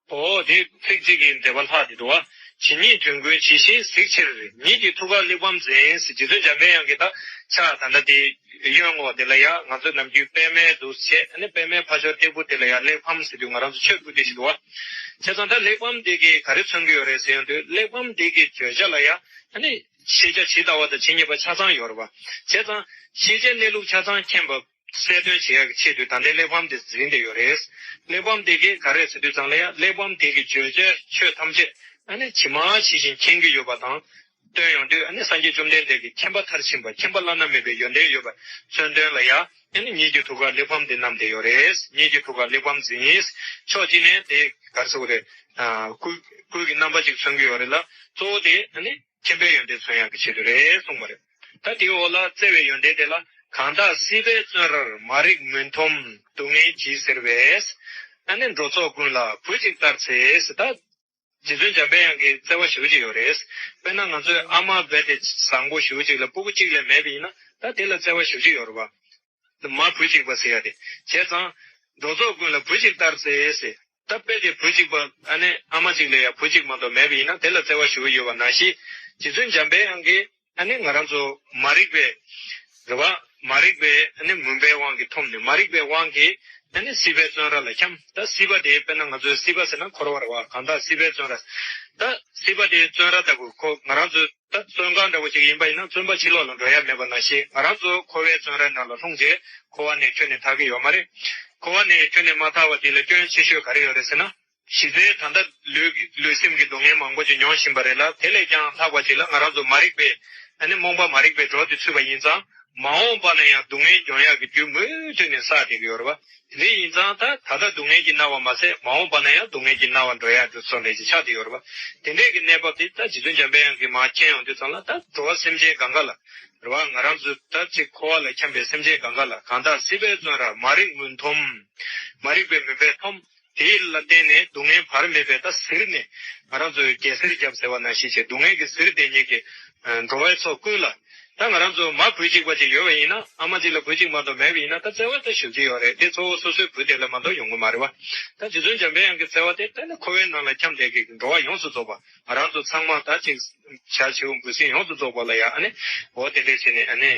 འོ་དེ་ཚིག་གཅིག་གིས་འགྲེལ་པ་ལྷག་བསྡད་འདུག་བ། ཇི་སྙེད་དོན་ཀུན་ཇི་བཞིན་གཟིགས་ཕྱིར། ཉིད་ཀྱི་ཐུགས་ཀར་གླེགས་བམ་འཛིན། ཟེར་རྗེ་བཙུན་འཇམ་པའི་དབྱངས་ཀྱིས་ད་ཕྱག་ད་ལྟ་དེ་གཡོན་ངོས་དེ་ལ་ཡ་ང་ཚོ་ནམ་རྒྱུན་པད་མའི་འདུག་བྱས་ཨ་ནི་པད་མའི་ཕ་ཆོར་སྟེགས་བུ་དེ་ལ་ཡ་གླེགས་བམ་ཟེར་དུས་ང་རང་ཚོ་མཆོད་ཕུལ་དུས་ཞིག་འདུག་བ། བྱས་ཙང་ད་གླེགས་བམ་དེ་གིས་ག་རེ་མཚོན་གྱི་ཡོད་རེད་ཟེར་ཡོང་དུས་གླེགས་བམ་དེ་གི་བརྗོད་བྱ་ལ་ཡ་ཨ་ནི་ཤེས་བྱ་ཇི་ལྟ་བ་དང་ཇི་སྙེད་པ་ཆ་ཚང་ཡོད་རེད་བ། བྱས་ཙང་ཤེས་བྱའི་གནས་ལུགས་ཆ་ཚང་མཁྱེན་པ་གསལ་སྟོན་བྱེད་ཡག་གི་ཆེད་དུ་ད་ལྟའི་གླེགས་བམ་དེ་འཛིན་བསྡད་ཡོད་རེད། གླེགས་བམ་དེ་གིས་ག་རེ་ཟེར་དུས་ཙང་ལ་ཡ་གླེགས་བམ་དེ་གི་བརྗོད་བྱའི་ཆོས་ཐམས་ཅད་ཨ་ནི་ཇི་མ་ཇི་བཞིན་མཁྱེན་གྱི་ཡོད་པ་དང་། སྟོན་ཡོང་དུས་ཨ་ནི་སངས་རྒྱས་བཅོམ་ལྡན་འདས་ཀྱི་མཁྱེན་པ་མཐར་ཕྱིན་པ་མཁྱེན་པ་བླ་ན་མེད་པའི་ཡོན་ཏན་ཡོད་པ་མཚོན་དོན་ལ་ཡ་ཨ་ནི་ཉིད་ཀྱི་ཐུགས་ཀར་གླེགས་བམ་འདི་བསྣམས་བསྡད་ཡོད་རེད། ཉིད་ཀྱི་ཐུགས་ཀར་གླེགས་བམ་འཛིན། ཕྱོགས་གཅིག་ནས་དེ་ག་རེ་ཟེར་དགོས་རེད། ཨ་སྐུ་སྐུ་གི་རྣམ་པ་ཅིག་མཚོན་གྱི་ཡོད་རེད་ལ་གཙོ་བོ་དེ་ཨ་ནི་མཁྱེན་པའི་ཡོན་ཏན་མཚོན་ཡག་གི་ཆེད་དུ་རེད་གསུངས་པ་རེད། ད་དེའི་འོག་ལ་བརྩེ་བའི་ཡོན་ཏན་དེ་ལ་གང་དག་སྲིད་པའི་བཙོན་རར་མ་རིག་མུན་འཐོམས་སྡུག་བསྔལ་ཇི་སེལ་བའི། ཨ་ནི་འགྲོ་ཚོགས་ཀུན་ལ་བུ་གཅིག་ལྟར་བརྩེ་ཟེར་ད། རྗེ་བཙུན་འཇམ་པའི་དབྱངས་ཀྱི་བརྩེ་བ་ཞེ་པོ་ཅིག་ཡོད་རེད། དཔེར་ན་ང་ཚོའི་ཨ་མ་རྦད་དེ་བཟང་པོ་ཞེ་པོ་ཅིག་ལ་སྤུ་གུ་གཅིག་ལས་མེད་པ་ཡིན་ན་ད་དེ་ལ་བརྩེ་བ་ཞེ་པོ་ཅིག་ཡོད་རེད་བ། མ་བུ་གཅིག་པ་ཟེར་ཡ་དེ། བྱས་ཙང་། འགྲོ་ཚོགས་ཀུན་ལ་བུ་གཅིག་ལྟར་བརྩེ་ཟེར། ད་དཔེ་དེ་བུ་གཅིག་པ་ཨ་ནི་ཨ་མ་གཅིག་ལ་ཡང་བུ་གཅིག་མ་གཏོགས་མེད་པ་ཡིན་ན་དེ་ལ་བརྩེ་བ་ཞུ་གི་ཡོད་པ་ནང་བཞིན་རྗེ་བཙུན་འཇམ་པའི་དབྱངས་ཀྱིས་ཨ་ནི་ང་རང་ཚོ་མ་རིག་པའི་རེད་བ། མ་རིག་པའི་ཨ་ནི་མུན་པའི་དབང་གིས་འཐོམས་ནས་མ་རིག་པའི་དབང་གིས་ཨ་ནི་སྲིད་པའི་བཙོན་ར་ལ་འཁྱམས། ད་སྲིད་པ་དེ་དཔེར་ན་ང་ཚོའི་སྲིད་པ་ཟེར་ན་འཁོར་བ་རེད་བ། གང་ལྟར་སྲིད་པའི་བཙོན་ར། ད་སྲིད་པ་དེའི་བཙོན་ར་ལྟ་བུ་ཁོ་ང་རང་ཚོའི་ད་བཙོན་ཁང་འདྲ་བོ་ཅིག་ཡིན་པ་ཡིན་ན་བཙོན་པ་ཕྱི་ལོགས་ལ་འགྲོ་ཡ་མེད་པ་ནང་བཞིན་ང་རང་ཚོ་འཁོར་བའི་བཙོན་རའི་ནང་ལ་ལྷུང་རྗེས་འཁོར་བ་ནས་ཁྱོན་ནས་ཐར་གྱི་ཡོད་མ་རེད། འཁོར་བ་ནས་ཁྱོན་ནས་མ་ཐར་བ་དེ་ལ་སྐྱོན་ཆེ་ཤོས་ག་རེ་ཡོད་རེད་ཟེར་ན། གཞི་རྩའི་ད་ལྟ་ལུས་ཀྱི་ལུས་སེམས་ཀྱི་སྡུག་བསྔལ་མང་པོ་ཅིག་མྱོང་བཞིན་པ་རེད་ལ། དེ་ལས་ཀྱང་ལྷག་པ་ཅིག་ལ་ང་རང་ཚོ་མ་རིག་པའི་ཨ་ནི་རྨོངས་པ་མ་རིག་པའི་སྒྲོ་དེ་ཚུད་པ་ཡིན་ཙང་མ་འོངས་པ་ན་ཡང་སྡུག་བསྔལ་མྱོང་ཡག་གི་རྒྱུ་མུ་མཐུད་ནས་བསགས་བསྡད་ཀྱི་ཡོད་རེད་བ། དེ་འདྲ་ཡིན་ཙང་ད་ད་ལྟ་སྡུག་བསྔལ་གྱིས་མནར་བ་མ་ཟད་མ་འོངས་པ་ན་ཡང་སྡུག་བསྔལ་གྱིས་མནར་བ་འགྲོ་ཡག་གི་བཟོ་ལས་ཅིག་ཆགས་བསྡད་ཡོད་རེད་བ། དེ་འདྲས་ཀྱི་གནས་བབ་དེ་ད་རྗེ་བཙུན་འཇམ་པའི་དབྱངས་ཀྱིས་མར་མཁྱེན་ཡོང་དུས་ཙམ་ལ་ད་འགྲོ་བ་སེམས་ཅན་གང་ག་ལ་རེད་བ། ང་རང་ཚོ་ད་ཅིག་འཁོར་བ་ལ་འཁྱམས་པའི་སེམས་ཅན་གང་ག་ལ་གང་དག་སྲིད་པའི་བཙོན་རར་མ་རིག་མུན་འཐོམས། མ་རིག་པའི་མུན་པས་འཐོམས། དེ་ལ་བརྟེན་ནས་སྡུག་བསྔལ་བར་མེད་པའི་ད་ཟེར་ནས་ང་རང་ཚོས་རྒྱལ་ཟེར་བརྒྱབ་ཟེར་བ་ནང་བཞིན་བྱས་སྡུག་བསྔལ་གྱི་ཟེར་དེ་ཉིད་ཀྱིས་འགྲོ་བའི་ཚོགས་ཀུན་ལ། ད་ང་རང་ཚོ་མ་བུ་གཅིག་པ་ཅིག་ཡོད་པ་ཡིན་ན་ཨ་མ་གཅིག་ལ་བུ་གཅིག་མ་གཏོགས་མེད་པ་ཡིན་ན་ད་བརྩེ་བ་ད་ཞུ་གི་ཡོད་རེད། དེ་གཙོ་བོ་སོ་སོའི་བུ་དེ་ལ་མ་གཏོགས་ཡོང་གི་མ་རེད་བ། ད་རྗེ་བཙུན་འཇམ་པའི་དབྱངས་ཀྱི་བརྩེ་བ་དེ་ད་ནི་འཁོར་བའི་ནང་ལ་འཁྱམས་བསྡད་མཁན་གྱི་འགྲོ་བ་ཡོངས་སུ་རྫོགས་པ་ང་རང་ཚོ་ཚང་མ་ད་ཅིག་བྱ་བྱེའུ་འབུ་སྲིན་ཡོངས་སུ་རྫོགས་པ་ལ་ཡང་ཨ་ནི་འོ་དེ་འདྲས་བྱས་ནས་ཨ་ནི།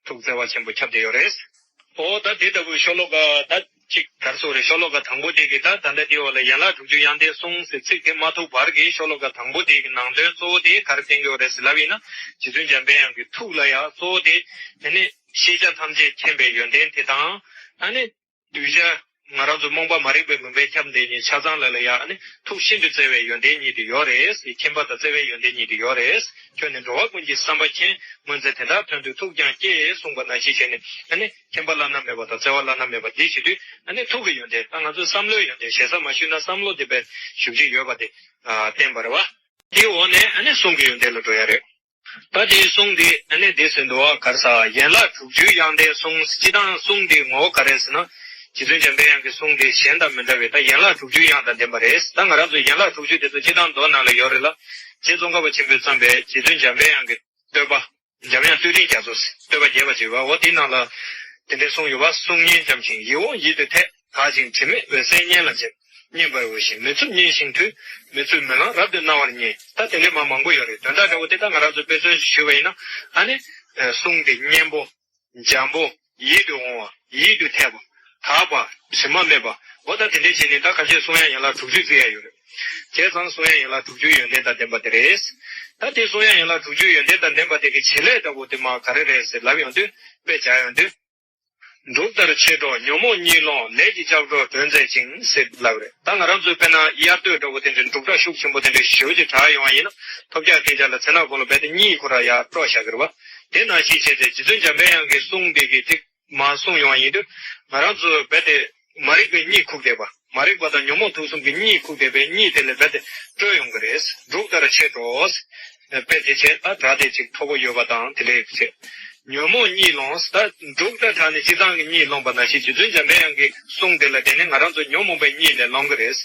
ཐུགས་བརྩེ་བ་ཆེན་པོ་ཁྱབ་བསྡད་ཡོད་རེད། ཨོ་ད་དེ་ལྟ་བུའི་ཤོ་ལོ་ཀ་ད་ཅིག་ག་རེ་ཟེར་དགོས་རེད། ཤོ་ལོ་ཀ་དང་པོ་དེ་གི་ད་ད་ལྟ་དེའི་འོག་ལ་ཡན་ལག་དྲུག་ཅུ་དབྱངས་ལྡན་གསུང་ཟེར་ཚིག་དེ་མ་ཐུག་བར་གྱི་ཤོ་ལོ་ཀ་དང་པོ་དེ་གི་ནང་དོན་གཙོ་བོ་དེ་ག་རེ་བསྟན་གྱི་ཡོད་རེད་ཟེར་ལབ་ཡིན་ན། རྗེ་བཙུན་འཇམ་པའི་དབྱངས་ཀྱི་ཐུགས་ལ་ཡང་གཙོ་བོ་དེ་དེ་ནི་ཤེས་བྱ་ཐམས་ཅད་མཁྱེན་པའི་ཡོན་ཏན་དེ་དང་ཨ་ནི། གདུལ་བྱ་ང་རང་ཚོ་རྨོངས་པ་མ་རིག་པའི་མུན་པས་ཁྱབ་བསྡད་མཁན་ཆ་ཚང་ལ་ལ་ཡང་ཨ་ནི་ཐུགས་ཤིན་ཏུ་བརྩེ་བའི་ཡོན་ཏན་གཉིས་དེ་ཡོད་རེད། མཁྱེན་པ་དང་བརྩེ་བའི་ཡོན་ཏན་གཉིས་དེ་ཡོད་རེད། ཁྱོད་ནི་འགྲོ་བ་ཀུན་གྱི་བསམ་པ་མཁྱེན། སྔོན་ཚེ་དེ་དག་དོན་དུ་ཐུགས་ཀྱང་བསྐྱེད། གསུངས་པ་ནང་བཞིན་བྱས་ནས་ཨ་ནི་མཁྱེན་པ་བླ་ན་མེད་པ་དང་བརྩེ་བ་བླ་ན་མེད་པ་འདི་བྱེད་དུས་ཨ་ནི་ཐུགས་ཀྱི་ཡོན་ཏན་ད་ང་ཚོའི་བསམ་བློའི་ཡོན་ཏན་ཞེ་ས་མ་ཞུས་ན་བསམ་བློ་དེ་དཔེ་ཞུགས་ཀྱི་ཡོད་པ་དེ་བསྟན་པ་རེད་བ། དེའི་འོག་ནས་ཨ་ནི་གསུང་གི་ཡོན་ཏན་ལ་འགྲོ་ཡ་རེད། ད་དེའི་གསུང་འདི་ཨ་ནི་འདི་ཟེར་འདུག་བ། ག་རེ་ཟེར། ཡན་ལག་དྲུག་ཅུའི་དབྱངས་ལྡན་གསུང་། སྤྱིར་བཏང་གསུང་འདི་ངོ་བོ་ག་རེ་ཟེར་ན། རྗེ་བཙུན་འཇམ་པའི་དབྱངས་ཀྱི་གསུང་འདི་གཞན་དང་མི་འདྲ་བའི་ད་ཡན་ལག་དྲུག་ཅུའི་དབྱངས་དང་ལྡན་པ་རེད། ད་ང་རང་ཚོ་ཡན་ལག་དྲུག་ཅུ་དེ་ཚོ་སྤྱིར་བཏང་མདོ་ནང་ལ་ཡོད་རེད་ལ། རྗེ་ཙོང་ཁ་པ་ཆེན་པོས་བརྩམས་པའི་རྗེ་བཙུན་འཇམ་པའི་དབྱངས་ཀྱི་བསྟོད་པ། འཇམ་དབྱངས་བསྟོད་རིན་རྒྱ་མཚོ་ཟེར་བསྟོད་པ་རྒྱས་པ་ཅིག་ཡོད་པ། འོ་དེའི་ནང་ལ་དེ་འདྲའི་གསུང་ཡོད་པ། གསུང་སྙན་འཇམ་ཞིང་ཡིད་འོང་ཡིད་དུ་འཐད། དག་ཅིང་དྲི་མེད་འོད་གསལ་སྙན་ལ་འཇེབས། སྙན་པར་འོས་ཤིང་མི་ཚུགས་སྙན་ཞིང་དུ། མི་ཚུགས་མི་ལང་རབ་ཏུ་རྣ་བར་སྙན། ད་དེ་འདྲའི་མ་མང་པོ་ཡོད་རེད། དོན་དག་འདྲ་བོ་དེ་ད་ང་རང་ཚོ་དཔེ་མཚོན་ཞིག་ཞུས་པ་ཡིན་ན་ཨ་ནི། གསུང་དེ་སྙན་པོ། འཇམ་པོ། ཡིད་དུ་འོང་བ། ཡིད་དུ་འཐད་པ། དག་པ། དྲི་མ་མེད་པ། འོ་ད་དེ་འདྲའི་བྱས་ནས་ད་ཁ་ཤས་གསུང་དབྱངས་ཡན་ལག་དྲུག་ཅུ་བརྩི་ཡ་ཡོད་རེད། བྱས་ཙང་གསུང་དབྱངས་ཡན་ལག་དྲུག་ཅུའི་ཡོན་ཏན་དང་ལྡན་པ་དེ་རེད། ད་དེ་གསུང་དབྱངས་ཡན་ལག་དྲུག་ཅུའི་ཡོན་ཏན་དང་ལྡན་པ་དེ་གི་བྱེད་ལས་འདྲ་བོ་དེ་མ་ག་རེ་རེད་ཟེར་ལབ་ཡོང་དུས་དཔེ་བྱ་ཡོང་དུས། འབྲུག་ལྟར་ཆེར་སྒྲོགས་ཉོན་མོངས་གཉིད་སློང་། ལས་ཀྱི་ལྕགས་སྒྲོག་སྒྲོན་མཛད་ཅིང་ཟེར་ལབ་རེད། ད་ང་རང་ཚོའི་དཔེར་ན་དབྱར་སྟོད་འདྲ་བོ་དེ་འདྲའི་འབྲུག་སྒྲ་ཤུགས་ཆེན་པོ་དེ་འདྲའི་ཞེ་པོ་ཅིག་གྲགས་ཡོང་བ་ཡིན་ན་ཐོབ་རྒྱག་སྐད་ཆ་ལ་ཚེ་ན་དགུང་ལོ་རྦད་དེ་གཉིད་ཁོ་རང་ཡར་སྤྲོ་བཞག་གི་རེད་བ། དེ་ནང་བཞིན་བྱས་ཏེ་རྗེ་བཙུན་འཇམ་པའི་དབྱངས་ཀྱི་གསུང་དེ་གི་ཅིག་མར་གསུངས་ཡོང་བ་ཡིན་དུས་ང་རང་ཚོ་རྦད་དེ་མ་རིག་པའི་གཉིད་ཁུག་བསྡད་པ། མ་རིག་པ་དང་ཉོན་མོངས་དུག་གསུམ་གྱི་གཉིད་ཁུག་བསྡད་པའི་གཉིད་དེ་ལས་རྦད་དེ་སྤྲོ་ཡོང་གི་རེད། འབྲུག་ལྟར་ཆེར་སྒྲོགས། དཔེ་དེ་བྱས་ད་སྒྲ་དེ་ཅིག་མཐོ་པོ་ཡོད་པ་དང་དེ་ལས་བྱས། ཉོན་མོངས་གཉིད་སློང་། ད་འབྲུག་ལྟར་གྲགས་ནས་སྤྱིར་བཏང་གི་གཉིད་སློང་བ་ནང་བཞིན་རྗེ་བཙུན་འཇམ་པའི་དབྱངས་ཀྱི་གསུང་དེ་ལ་བརྟེན་ནས་ང་རང་ཚོ་ཉོན་མོངས་པའི་གཉིད་ལས་སློང་གི་རེད།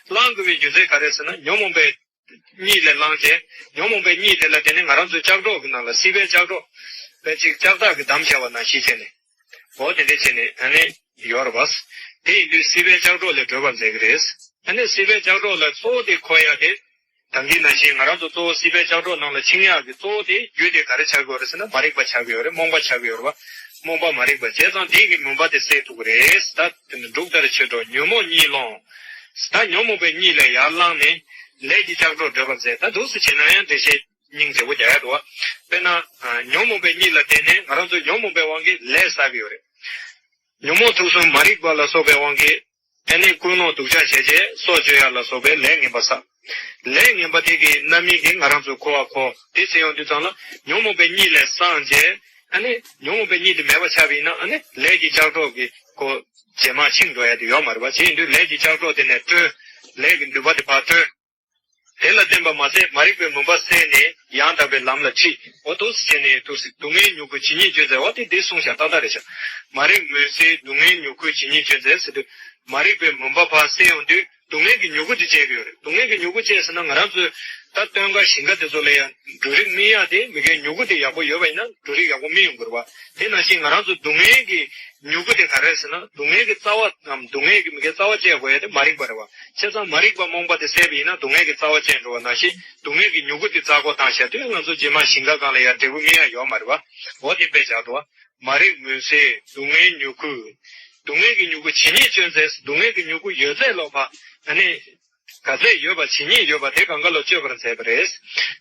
སློང་དགོས་པའི་རྒྱུ་མཚན་ག་རེ་ཟེར་ན་ཉོན་མོངས་པའི་གཉིད་ལས་བསླངས་བྱས། ཉོན་མོངས་པའི་གཉིད་དེ་ལ་བརྟེན་ནས་ང་རང་ཚོའི་ལྕགས་སྒྲོག་གི་ནང་ལ་སྲིད་པའི་ལྕགས་སྒྲོག་དཔེ་ཅིག་ལྕགས་ཐག་གིས་བསྡམས་བཞག་པ་ནང་བཞིན་བྱས་ནས། འོ་དེ་འདྲ་བྱས་ནས་ཨ་ནི་ཡོད་རེད་བ། དེ་ཡིན་དུས་སྲིད་པའི་ལྕགས་སྒྲོག་ལས་གྲོལ་བར་མཛད་ཀྱི་རེད། ཨ་ནི་སྲིད་པའི་ལྕགས་སྒྲོག་ལ་གཙོ་བོ་དེ་འཁོར་ཡ་དེ། ད་གིན་ནང་བཞིན་ང་རང་ཚོ་གཙོ་བོ་སྲིད་པའི་ལྕགས་སྒྲོག་ནང་ལ་འཆིང་ཡག་གི་གཙོ་བོ་དེ་རྒྱུ་དེ་ག་རེ་ཆགས་ཀྱི་ཡོད་རེད་ཟེར་ན་མ་རིག་པ་ཆགས་ཀྱི་ཡོད་རེད། རྨོངས་པ་ཆགས་ཀྱི་ཡོད་རེད་བ། རྨོངས་པ་མ་རིག་པ་བྱས་ཙང་དེ་གི་མུན་པ་དེ་སེལ་ཐུབ་ཀྱི་རེད། ད་དེ་ནི་འབྲུག་ལྟར་ཆེར་སྒྲོགས་ཉོན་མོངས་གཉིད་སློང་། ད་ཉོན་མོངས་པའི་གཉིད་ལས་ཡར་ལངས་ནས་ལས་ཀྱི་ལྕགས་སྒྲོག་སྒྲོལ་བར་མཛད། ད་འདུག་སེ་བྱས་ན་ཡང་འགྲེལ་བཤད་སྙིང་རྗེ་པོ་རྒྱག་ཡ་འདུག་བ། དཔེར་ན། ཉོན་མོངས་པའི་གཉིད་ལ་བརྟེན་ནས་ང་རང་ཚོས་ཉོན་མོངས་པའི་དབང་གིས་ལས་བསགས་ཀྱི་ཡོད་རེད། ཉོན་མོངས་དུག་གསུམ་མ་རིག་པ་ལ་སོགས་པའི་དབང་གིས། ཨ་ནི་ཀུན་སློང་སྡུག་ཅག་བྱས་རྗེས་སྲོག་གཅོད་ཡ་ལ་སོགས་པའི་ལས་ངན་པ་བསགས། ལས་ངན་པ་དེ་གི་རྣམ་སྨིན་གྱིས་ང་རང་ཚོའི་འཁོར་བ་འཁོར། དེ་ཟེར་ཡོང་དུས་ཙམ་ལ་ཉོན་མོངས་པའི་གཉིད་ལས་སངས་རྗེས། ཨ་ནི་ཉོན་མོངས་པའི་གཉིད་དེ་མེད་པ་ཆགས་པ་ཡིན་ན་ཨ་ནི་ལས་ཀྱི་ལྕགས་སྒྲོག་གི་སྒོ་རྗེས་མ་འཆིང་འགྲོ་ཡ་དེ་ཡོད་མ་རེད་བ། བྱས་ཡིན་དུས་ལས་ཀྱི་ལྕགས་སྒྲོག་དེ་ནས་བཀྲོལ། ལས་ཀྱི་མུན་པ་དེ་ཕར་བཀྲོལ། དེ་ལ་བརྟེན་པ་མ་ཟད་མ་རིག་པའི་མུན་པ་སེལ་ནས་ཡང་དག་པའི་ལམ་ལ་ཁྲིད། འོ་འདུག་སེ་བྱས་ནས་འདུག་སེ་སྡུག་བསྔལ་མྱུ་གུ་ཇི་སྙེད་ཅན་ཟེར་བ་དེ་འདི་གསུངས་བཞག་ཏག་ཏག་རེད་བཞག་མ་རིག་མུན་སེལ་སྡུག་བསྔལ་མྱུ་གུ་ཇི་སྙེད་ཅན་ཟེར་ཟེར་དུས་མ་རིག་པའི་མུན་པ་ཕར་སེལ་ཡོང་དུས་སྡུག་བསྔལ་གྱི་མྱུ་གུ་དེ་བཅད་ཀྱི་ཡོད་རེད། སྡུག་བསྔལ་གྱི་མྱུ་གུ་བཅད་ཟེར་ན་ང་རང་ཚོའི་ ད་སྟོན་ཀ་ཞིང་ཀ་དེ་ཚོ་ལ་ཡང་འབྲུ་རིགས་སྨིན་ཡག་དེ་མི་གའི་མྱུ་གུ་དེ་ཡག་པོ་ཡོད་པ་ཡིན་ན་འབྲུ་རིགས་ཡག་པོ་སྨིན་ཡོང་གི་རེད་བ། དེ་ནང་བཞིན་ང་རང་ཚོ་སྡུག་བསྔལ་གྱི་མྱུ་གུ་དེ་ག་རེ་རེད་ཟེར་ན། སྡུག་བསྔལ་གྱི་རྩ་བ་ནམ་སྡུག་བསྔལ་གྱི་མི་གའི་རྩ་བ་བཅད་དགོས་ཡ་དེ་མ་རིག་པ་རེད་བ། བྱས་ཙང་མ་རིག་པ་རྨོངས་པ་དེ་བསལ་བ་ཡིན་ན་སྡུག་བསྔལ་གྱི་རྩ་བ་བཅད་འགྲོ་བ་ནང་བཞིན་སྡུག་བསྔལ་གྱི་མྱུ་གུ་དེ་རྩ་བཀོག་བཏང་བྱས་དུས་ང་ཚོ་རྗེས་མ་ཞིང་ཁ་སྒང་ལ་ཡང་འབྲས་བུ་སྨིན་ཡ་ཡོད་མ་རེད་བ། འོ་དེ་དཔེ་བཞག་འདུག་བ། མ་རིག་མུན་སེལ་སྡུག་བསྔལ་མྱུ་གུ། སྡུག་བསྔལ་གྱི་མྱུ་གུ་ཇི་སྙེད་གཅོད་མཛད། སྡུག་བསྔལ་གྱི་མྱུ་གུ་ཡོད་ཚད་ལོག་པ་ཨ་ནི། ག་ཚད་ཡོད་པ་ཇི་སྙེད་ཡོད་པ་དེ་གང་ག་ལ་གཅོད་པར་མཛད་པ་རེད།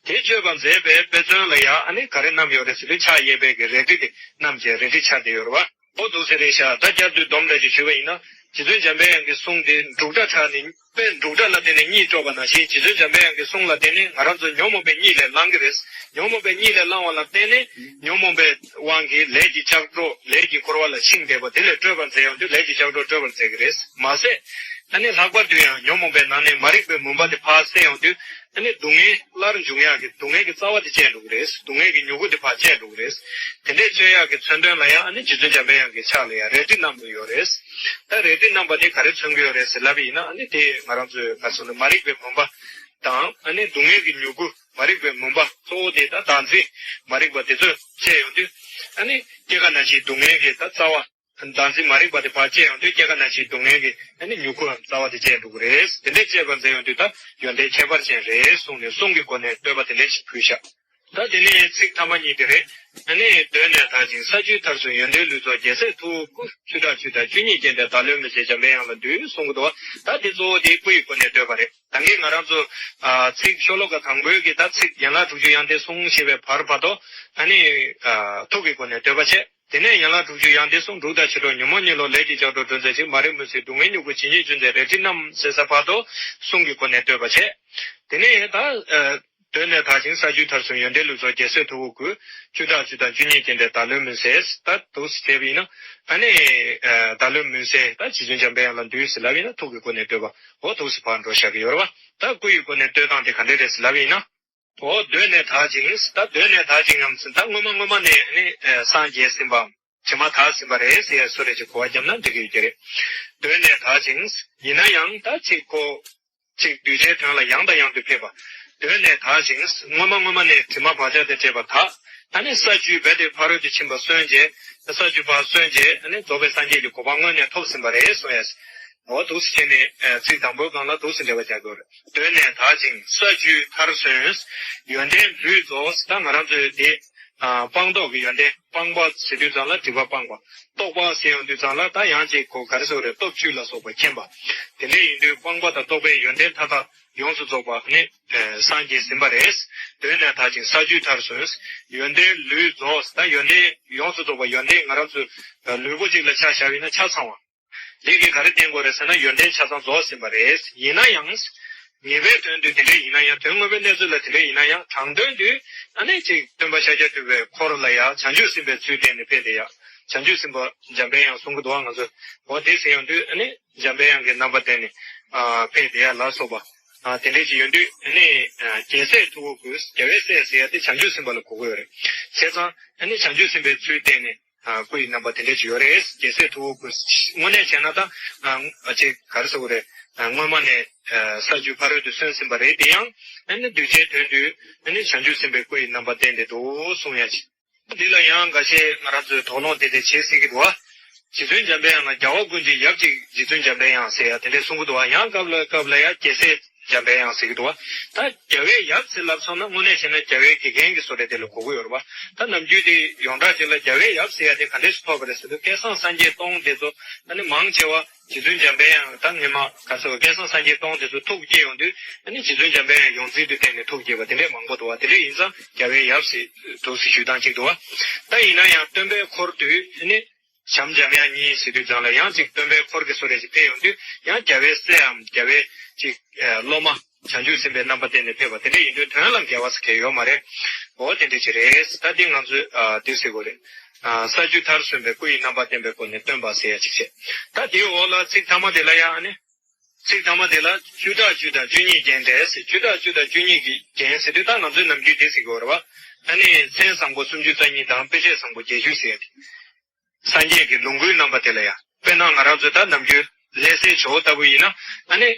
དེ་གཅོད་པར་མཛད་པའི་དཔེ་མཚོན་ལ་ཡང་ཨ་ནི་ག་རེ་བསྣམས་ཡོད་རེད་ཟེར་དུས་ཕྱག་གཡས་པའི་གི་རལ་གྲི་དེ་བསྣམས་བྱས་རལ་གྲི་འཕྱར་བསྡད་ཡོད་རེད་བ། འོ་འདུག་སེ་རེད་ཤག་ད་བསྐྱར་དུ་སྡོམ་འདྲ་ཅིག་ཞུས་པ་ཡིན་ན། རྗེ་བཙུན་འཇམ་པའི་དབྱངས་ཀྱི་གསུང་དེ་འབྲུག་སྒྲ་གྲགས་ནས་དཔེ་འབྲུག་སྒྲ་ལ་བརྟེན་ནས་གཉིད་དཀྲོགས་པ་ནང་བཞིན་རྗེ་བཙུན་འཇམ་པའི་དབྱངས་ཀྱི་གསུང་ལ་བརྟེན་ནས་ང་རང་ཚོ་ཉོན་མོངས་པའི་གཉིད་ལས་ལངས་ཀྱི་རེད། ཉོན་མོངས་པའི་གཉིད་ལས་ལངས་པ་ལ་བརྟེན་ནས་ཉོན་མོངས་པའི་དབང་གིས་ལས་ཀྱི་ལྕགས་སྒྲོག་ལས་ཀྱི་འཁོར་བ་ལ་ཤིང་འདེབས་པ་དེ་ལས་སྐྲོད་པར་མཛད་ཡོང་དུས་ལས་ཀྱི་ལྕགས་སྒྲོག་སྐྲོད་པར་མཛད་ཀྱི་རེད་མ་ཟད། ཨ་ནི་ལྷག་པར་དུ་ཡང་ཉོན་མོངས་པའི་ནང་ནས་མ་རིག་པའི་མུན་པ་དེ་ཕར་བསལ་ཡོང་དུས་ཨ་ནི་སྡུག་བསྔལ་སླར་འབྱུང་ཡག་གི་སྡུག་བསྔལ་གྱི་རྩ་བ་དེ་བཅད་འགྲོ་གི་རེད། སྡུག་བསྔལ་གྱི་མྱུ་གུ་དེ་ཕར་བཅད་འགྲོ་གི་རེད། དེ་འདྲས་གཅོད་ཡག་གི་མཚོན་དོན་ལ་ཡང་ཨ་ནི་རྗེ་བཙུན་འཇམ་པའི་དབྱངས་ཀྱི་ཕྱག་ལ་ཡང་རལ་གྲི་བསྣམས་ཡོད་རེད། ད་རལ་གྲི་བསྣམས་པ་དེ་ག་རེ་མཚོན་གྱི་ཡོད་རེད་ཟེར་ལབ་པ་ཡིན་ན། ཨ་ནི་དེ་ང་རང་ཚོའི་ག་རེ་ཟེར་ན་མ་རིག་པའི་མུན་པ་དང་ཨ་ནི་སྡུག་བསྔལ་གྱི་མྱུ་གུ། མ་རིག་པའི་མུན་པ་གཙོ་བོ་དེ་ད་བདག་འཛིན་མ་རིག་པ་དེ་ཚོས་བཅད་ཡོང་དུས་ཨ་ནི་སྐྱེ་རྒ་ན་འཆིའི་སྡུག་བསྔལ་གྱི་ད་རྩ་བ། བདག་འཛིན་མ་རིག་པ་དེ་ཕར་བཅད་ཡོང་དུས་སྐྱེ་རྒ་ན་འཆིའི་སྡུག་བསྔལ་གྱི་ཨ་ནི་མྱུ་གུའམ་རྩ་བ་དེ་བཅད་འགྲོ་གི་རེད། དེ་འདྲས་བཅད་པར་མཛད་ཡོང་དུས་ད་ཡོན་ཏན་ཁྱད་པར་ཅན་རེད་གསུངས་ནས་གསུང་གི་སྒོ་ནས་བསྟོད་པ་དེ་འདྲས་ཞིག་ཕུལ་ཤག་ད་དེ་ནས་ཚིག་ཐ་མ་གཉིས་དེ་རེད། ཨ་ནི་གདོད་ནས་དག་ཅིང་ས་བཅུའི་མཐར་སོན་ཡོན་ཏན་ལུས་རྫོགས་རྒྱལ་སྲས་ཐུ་བོ་སྐུ། བཅུ་ཕྲག་བཅུ་དང་བཅུ་གཉིས་བརྒྱན་ཏེ་བདག་བློའི་མུན་སེལ་འཇམ་པའི་དབྱངས་ལ་འདུད་གསུང་གི་འདུག་ད་དེ་གཙོ་བོ་དེ་སྐུ་ཡི་སྒོ་ནས་བསྟོད་པ་རེད། ད་གིན་ང་རང་ཚོ་ཨ་ཚིག་ཤོ་ལོ་ཀ་དང་པོའི་གི་ད་ཚིག་ཡན་ལག་དྲུག་ཅུ་ཡོན་ཏན་གསུངས་ཞེས་པའི་བར་བར་དུ་ཨ་ནི་ཨ་ཐུགས་ཀྱི་སྒོ་ནས་བསྟོད་པ་བྱས། དེ་ནས་ཡན་ལག་དྲུག་ཅུ་ཡོན་ཏན་གསུངས། འབྲུག་དང་ཕྱི་དྲོ་ཉོན་མོངས་གཉིད་ལོག་ལས་ཀྱི་ལྕགས་སྒྲོག་སྒྲོལ་མཛད་ཅིང་། མ་རིག་མུན་སེལ་སྡུག་བསྔལ་མྱུ་གུ་ཇི་སྙེད་གཅོད་མཛད་རལ་གྲི་བསྣམས་ཟེར་ས་བར་དུ་གསུང་གི་སྒོ་ནས་བསྟོད་པ་བྱས། དེ་ནས་ད་ཨ་གདོད་ནས་དག་ཅིང་ས་བཅུའི་མཐར་སོན་ཡོན་ཏན་ལུས་རྫོགས་རྒྱལ་སྲས་ཐུ་བོ་སྐུ། བཅུ་ཕྲག་བཅུ་དང་བཅུ་གཉིས་བརྒྱན་ཏེ་བདག་བློའི་མུན་སེལ། ད་འདུག་སེ་བྱས་པ་ཡིན་ན་ཨ་ནི་ཨ་བདག་བློའི་མུན་སེལ་ད་རྗེ་བཙུན་འཇམ་པའི་དབྱངས་ལ་འདུད་ཟེར་ལབ་ཡིན་ན་ཐུགས་ཀྱི་སྒོ་ནས་བསྟོད་པ་འོ་འདུག་སེ་ཕར་འགྲོ་བཞག་གི་ཡོད་རེད་བ། ད་སྐུ་ཡི་སྒོ་ནས་བསྟོད་སྟངས་དེ་ག་འདྲས་རེད་ཟེར་ལབ་ཡིན་ན། འོ་གདོད་ནས་དག་ཅིང་ད་གདོད་ནས་དག་ཅིང་ངམ་ཟེར་ད་སྔོན་མ་སྔོན་མ་ནས་ནི་སངས་རྒྱས་ཟིན་པའམ་དྲི་མ་དག་ཟིན་པ་རེད་ཟེར་ཡ་བཟོ་འདྲ་ཅིག་གོ་བ་བརྒྱབ་ན་འགྲིག་གི་ཡོད་ཀྱི་རེད། གདོད་ནས་དག་ཅིང་ཡིན་ན་ཡང་ད་ཅིག་གོ་ཅིག་གདུལ་བྱའི་དོན་ལ་ཡང་དང་ཡང་དུ་ཕེབས་པ། གདོད་ནས་དག་ཅིང་སྔོན་མ་སྔོན་མ་ནས་དྲི་མ་བག་ཆགས་དང་བཅས་པ་དག་ད་ནི་ས་བཅུའི་རྦད་དེ་ཕ་རོལ་ཏུ་ཕྱིན་པ་སོན་བྱས། ས་བཅུ་པ་སོན་བྱས་ནི་རྫོགས་པའི་སངས་རྒྱས་ཀྱི་གོ་འཕང་དངོས་གནས་ཐོབ་ཟིན་པ་རེད་གསུང་ཡ། འོ་འདུག་སེ་བྱས་ནས་ཚིག་དང་པོའི་སྒང་ལ་འདུག་སེ་འགྲེལ་པ་རྒྱག་དགོས་རེད། གདོད་ནས་དག་ཅིང་ས་བཅུའི་མཐར་སོན། ཡོན་ཏན་ལུས་རྫོགས། ད་ང་རང་ཚོའི་དེ་སྤངས་རྟོགས་ཀྱི་ཡོན་ཏན་སྤངས་པ་ཟེར་དུས་ཙམ་ལ་སྒྲིབ་པ་སྤངས་པ། རྟོགས་པ་ཟེར་ཡོང་དུས་ཙམ་ལ་ད་ཡང་ཅིག་གོ་ག་རེ་ཟེར་དགོས་རེད། སྟོབས་བཅུ་ལ་སོགས་པ་མཁྱེན་པ། དེ་འདྲ་ཡིན་དུས་སྤངས་པ་དང་རྟོགས་པའི་ཡོན་ཏན་མཐའ་དག་ཡོངས་སུ་རྫོགས་པ་ནི་སངས་རྒྱས་ཟིན་པ་རེད། གདོད་ནས་དག་ཅིང་ས་བཅུའི་མཐར་སོན། ཡོན་ཏན་ལུས་རྫོགས། ད་ཡོན་ཏན་ཡོངས་སུ་རྫོགས་པ་ཡོན་ཏན་ང་རང་ཚོའི་ལུས་པོ་གཅིག་ལ་ཆ་བཞག་པ་ཡིན་ན་ཆ་ཚང་བ། དེ་གིས་ག་རེ་བསྟན་དགོས་རེད་ཟེར་ན་ཡོན་ཏན་ཆ་ཚང་རྫོགས་ཟིན་པ་རེད། ཡིན་ན་ཡང་། ངེས་པའི་དོན་དུ་དེ་འདྲ་ཡིན་ན་ཡང་དོན་དངོས་པོའི་གནས་ཚུལ་ལ་དེ་འདྲ་ཡིན་ན་ཡང་དྲང་དོན་དུ་ཨ་ནི་ཅིག་སྟོན་པ་ཤཱཀྱ་ཐུབ་པའི་འཁོར་ལ་ཡང་བྱང་ཆུབ་སེམས་དཔའི་ཚུལ་བསྟན་ནས་ཕེབས་བསྡད་ཡ། བྱང་ཆུབ་སེམས་དཔའ་འཇམ་པའི་དབྱངས་གསུང་གི་འདུག་བ། ང་ཚོ་འོ་དེ་ཟེར་ཡོང་དུས་ཨ་ནི་འཇམ་པའི་དབྱངས་ཀྱི་རྣམ་པ་བསྟན་ནས་ཨ་ཕེབས་བསྡད་ཡ་ལ་སོགས་པ་ཨ་དེ་འདྲ་ཅིག་ཡོང་དུས་ཨ་ནི་ཨ་རྒྱལ་སྲས་ཐུ་བོ་སྐུ། རྒྱལ་བའི་སྲས་ཟེར་ཡ་དེ་བྱང་ཆུབ་སེམས་དཔའ་ལ་གོ་གི་ཡོད་རེད། བྱས་ཙང་ཨ་ནི་བྱང་ཆུབ་སེམས་དཔའི་ཚུལ་བསྟན་ནས། ཨ་སྐུ་ཡི་རྣམ་པ་དེ་འདྲ་ཅིག་ཡོད་རེད། རྒྱལ་སྲས་ཐུ་བོ་སྐུ། དངོས་གནས་བྱས་ན་ད་ཨ་ཅིག་ག་རེ་ཟེར་དགོས་རེད། ཨ་སྔོན་མ་ནས་ཨ་ས་བཅུ་ཕ་རོལ་ཏུ་སོན་ཟིན་པ་རེད། དེ་ཡང་ཨ་ནི་གདུལ་བྱའི་དོན་དུ་ཨ་ནི་བྱང་ཆུབ་སེམས་དཔའི་སྐུ་ཡི་རྣམ་པ་བསྟན་ཏེ་འདུག་གསུང་ཡ་ཅིག་འདི་ལ་ཡང་འགའ་ཤས་ང་རང་ཚོས་དོགས་སློང་དེ་འདྲ་བྱེད་སྲིད་ཀྱི་འདུག་བ། རྗེ་བཙུན་འཇམ་པའི་དབྱངས་ལ་རྒྱལ་བ་ཀུན་གྱི་ཡབ་ཅིག་རྗེ་བཙུན་འཇམ་པའི་དབྱངས་ཟེར་ཡ་དེ་འདྲ་གསུང་གི་འདུག་བ། ཡང་སྐབས་ལ་སྐབས་ལ་ཡ་རྒྱལ་སྲས་འཇམ་པའི་དབྱངས་ཟེར་གྱི་འདུག་བ། ད་རྒྱལ་བའི་ཡབ་ཟེར་ལབ་སོང་ན་དངོས་གནས་བྱས་ན་རྒྱལ་བའི་དགེ་རྒན་གྱི་བཟོ་འདྲ་དེ་ལ་གོ་གི་ཡོད་རེད་བ། ད་ནམ་རྒྱུན་དེ་ཡོངས་གྲགས་ཅིག་ལ་རྒྱལ་བའི་ཡབ་ཟེར་ཡ་དེ་ག་འདྲས་སུ་ཐོགས་པ་རེད་ཟེར་དུས་སྐལ་བཟང་སངས་རྒྱས་སྟོང་དེ་ཚོ་ཨ་ནི་མང་ཆེ་བ་རྗེ་བཙུན་འཇམ་པའི་དབྱངས། ད་སྔོན་མ་ག་ཚོད་སྐལ་བཟང་སངས་རྒྱས་སྟོང་དེ་ཚོ་ཐུགས་བསྐྱེད་ཡོང་དུས་ཨ་ནི་རྗེ་བཙུན་འཇམ་པའི་དབྱངས་ཡོངས་འཛིན་དུ་བསྟན་ནས་ཐུགས་བསྐྱེད་པ་དེ་འདྲས་མང་པོ་འདུག་བ། དེ་འདྲས་ཡིན་ཙང་རྒྱལ་བའི་ཡབ་ཟེར་འདུག་ཟེར་ཞུ་སྟངས་གཅིག་འདུག་བ། ད་ཡིན་ན་ཡང་སྟོན་པའི་འཁོར་དུ་ཨ་ནི། བྱམས་འཇམ་དབྱངས་གཉིས་ཟེར་དུས་ཙམ་ལ་ཡང་ཅིག་སྟོན་པའི་འཁོར་གྱི་བཟོ་འདྲ་ཅིག་ཕེབས་ཡོང་དུས་ཡང་རྒྱལ་བའི་སྲསམ་རྒྱལ་བའི་ཅིག་སློབ་མ་བྱང་ཆུབ་སེམས་དཔའི་རྣམ་པ་བསྟན་ནས་ཕེབས་པ་དེ་འདྲ་ཡིན་དུས་དོན་ལ་འགལ་བ་ཟེར་མཁན་ཡོད་མ་རེད། འོ་དེ་འདྲ་ཅིག་རེད། ད་འདི་ང་ཚོས་ཨ་འདི་ཟེར་དགོས་རེད། ཨ་ས་བཅུ་མཐར་སོན་པའི་སྐུ་ཡི་རྣམ་པ་བསྟན་པའི་སྒོ་ནས་སྟོན་པ་ཟེར་ཡ་ཅིག་བྱས། ད་དེའི་འོག་ལ་ཚིག་ཐ་མ་དེ་ལ་ཡང་ཨ་ནི། ཚིག་ཐ་མ་དེ་ལ་བཅུ་ཕྲག་བཅུ་དང་བཅུ་གཉིས་བརྒྱན་ཏེ་ཟེར། བཅུ་ཕྲག་བཅུ་དང་བཅུ་གཉིས་ཀྱིས་བརྒྱན་ཟེར་དུས་ད་ང་ཚོའི་ནམ་རྒྱུན་དེ་ཟེར་གྱི་ཡོད་རེད་བ། ཨ་ནི་མཚན་བཟང་པོ་སུམ་ཅུ་རྩ་གཉིས་དང་དཔེ་བྱད་བཟང་པོ་བརྒྱད་ཅུ་ཟེར་ཡ་དེ། སངས་རྒྱས་ཀྱི་ལོངས་སྐུའི་རྣམ་པ་དེ་ལ་ཡང་དཔེར་ན་ང་རང་ཚོ་ད་ནམ་རྒྱུན་ལྷ་སའི་ཇོ་བོ་ལྟ་བུ་ཡིན་ན་ཨ་ནི་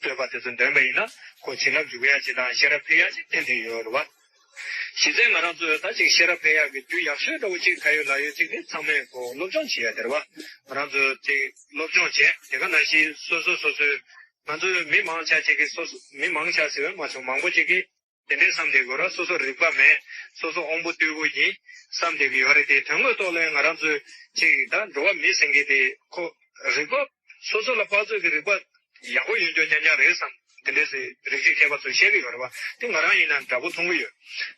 བསྟོད་པ་དེ་ཚོ་འདོན་པ་ཡིན་ན་ཁོ་བྱིན་རླབས་འཇུག་ཡ་ཅིག་དང་ཤེས་རབ་འཕེལ་ཡ་ཅིག་ཏན་ཏན་ཡོད་རེད་བ། གཞི་རྩའི་ང་རང་ཚོས་ད་ཅིག་ཤེས་རབ་འཕེལ་ཡག་གི་རྒྱུ་ཡག་ཤོས་འདྲ་བོ་ཅིག་ག་ཡོད་ལ་ཡོད་ཅིག་ནི་ཚང་མས་ཁོ་སློབ་སྦྱོང་བྱེད་ཡ་དེ་རེད་བ། ང་རང་ཚོས་ཅིག་སློབ་སྦྱོང་བྱས་དེ་ག་ནང་བཞིན་སོ་སོ་སོ་སོའི་ང་ཚོའི་མི་མང་ཆ་ཅིག་གིས་སོ་སོ་མི་མང་ཆ་ཟེར་བས་མ་བྱུང་མང་པོ་ཅིག་གིས་དེ་འདྲའི་བསམ་བསྡད་དགོས་ར། སོ་སོ་རིག་པ་མེད། སོ་སོ་དབང་པོ་རྟུལ་པོ་ཡིན་བསམ་བསྡད་ཀྱི་ཡོད་རེད་དེ། དོན་དངོས་ཐོག་ལ་ང་རང་ཚོའི་ཅིག་ད་འགྲོ་བ་མི་ཟེར་མཁན་དེ་ཁོ་རིག་པ་སོ་སོ་ལ་ཕར་ཚུར་གྱི་རིག་པ་ཡག་པོ་ཡོད་འཇོག་རྐྱང་རྐྱང་རེད་བསམ། དེ་འདྲས་སེ་རིག་གཞི་མཁས་པ་ཚོས་བཤད་ཀྱི་ཡོད་རེད་བ། དེ་ང་རང་ཡིན་ན་འདྲ་པོ་མཐོང་གི་ཡོད།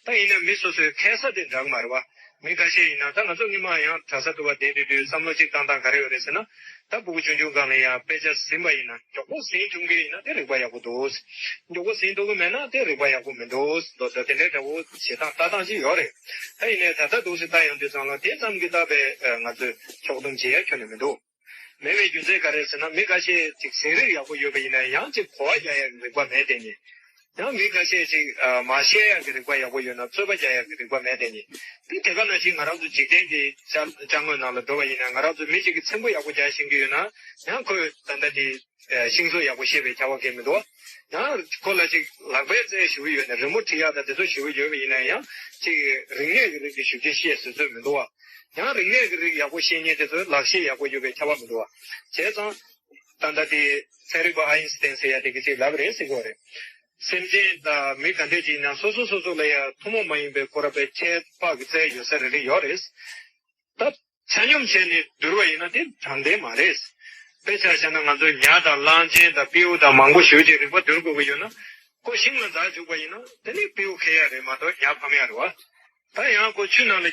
ད་ཡིན་ན་མི་སོ་སོའི་མཁས་ས་དེ་འདྲ་གི་མ་རེད་བ། མི་ཁ་ཤས་ཡིན་ན་ད་ང་ཚོ་སྔོན་མ་ཡང་གྲྭ་ས་འདུག་བ་བསྡད་དུས་དུས་བསམ་བློ་གཅིག་བཏང་སྟངས་ག་རེ་ཡོད་རེད་ཟེར་ན། ད་ཕྲུ་གུ་ཆུང་ཆུང་སྒང་ལ་ཡང་དཔེ་ཆ་ཟིན་པ་ཡིན་ན་མགྱོགས་པོ་ཟིན་ཐུབ་མཁན་ཡིན་ན་དེ་རིག་པ་ཡག་པོ་འདུག་མགྱོགས་པོ་ཟིན་ཐུབ་ཀྱི་མེད་ན་དེ་རིག་པ་ཡག་པོ་མི་འདུག་ལོ་ཟླ་དེ་འདྲའི་འདྲ་བོ་བྱེད་སྟངས་ལྟ་སྟངས་ཅིག་ཡོད་རེད། ད་ཡིན་ནའི་ད་ལྟ་འདུག་སེ་ལྟ་ཡོང་དུས་ཙམ་ལ་དེ་ཙམ་གྱིས་ད་དཔེ་ང་ཚོས་ཕྱོགས་བསྡོམས་བྱེད་ཡ་ཁྱོན་ནས་མི་འདུག་མེད་པའི་རྒྱུ་མཚན་ག་རེ་ཟེར་ན། མི་ཁ་ཤས་ཅིག་ཟིན་རིགས་ཡག་པོ་ཡོད་པ་ཡིན་ན་ཡང་ཅིག་གོ་བ་རྒྱག་ཡག་གི་རིག་པ་མེད་དེ་ནི། ཡང་མི་ཁ་ཤས་ཅིག་ཨ་མ་བཤད་ཡག་གི་རིག་པ་ཡག་པོ་ཡོད་ན་རྩོད་པ་རྒྱག་ཡག་གི་རིག་པ་མེད་དེ་ནི། དེ་དེ་ག་ནང་བཞིན་ང་རང་ཚོ་འཇིག་རྟེན་གྱི་ཅ་ཅ་དངོས་ནང་ལ་འགྲོ་བ་ཡིན་ན་ང་རང་ཚོ་མི་གཅིག་གིས་ཚེམ་བུ་ཡག་པོ་རྒྱག་ཤེས་ཀྱི་ཡོད་ན་ཡང་ཁོས་ད་ལྟ་དེ་ཤིང་བཟོ་ཡག་པོ་ཤེས་པའི་ཁྱད་པར་གང་ཡང་མི་འདུག་ཡང་ཁོ་ལ་ཅིག་ལག་པའི་རྩལ་ཞེ་པོ་ཡོད་ན་རི་མོ་འབྲི་ཡག་དང་དེ་ཚོ་ཞེ་པོ་ཡོད་པ་ཡིན་ན་ཡང་ཅིག་རིག་གནས་ཀྱི་རིགས་ཀྱི་ཞེ་པོ་ཅིག་ཤེས་ཟེར་ཚོད་མི་འདུག་བ། ཡང་རིག་གནས་ཀྱི་རིགས་ཡག་པོ་ཤེས་མཁན་དེ་ཚོ་ལག་ཤེས་ཡག་པོ་ཡོད་པའི་ཁྱད་པར་མི་འདུག་བ། བྱས་ཙང་། ད་ལྟ་དེ་ཚན་རིག་པ་ཨ་ཡིན་སི་ཏན་ཟེར་ཡ་དེ་གི་ཅིག་ལབ་རེད་ཟེར་གྱི་ཡོད་རེད། སེམས་ཅན་དང་མི་ག་འདྲས་ཅིག་ཡིན་ན་སོ་སོ་སོ་སོ་ལ་ཡ་ཐུན་མོང་མ་ཡིན་པའི་ཁོ་ར་པའི་ཁྱད་འཕགས་ཀྱི་རྩལ་ཡོད་ས་རེ་རེ་ཡོད་རེད། ད་ཆ་སྙོམས་བྱས་ནས་བསྡུར་བ་ཡིན་ན་དེ་དྲང་བདེན་མ་རེད། དཔེ་ཆ་བཞག་ན་ང་ཚོས་ཉ་དང་གླང་ཆེན་དང་སྤྲེའུ་དང་མང་པོ་ཞེ་ཅིག་རིག་པ་བསྡུར་དགོས་ཀྱི་ཡོད་ན། ཁོ་ཤིང་ལ་འཛེགས་བཅུག་པ་ཡིན་ན་དེ་ནི་སྤྲེའུ་འཁེལ་ཡ་རེད་མ་གཏོགས་ཉ་ཕམ་ཡ་རེད་བ། ད་ཡང་ཁོ་ཆུ་ནང་ལ་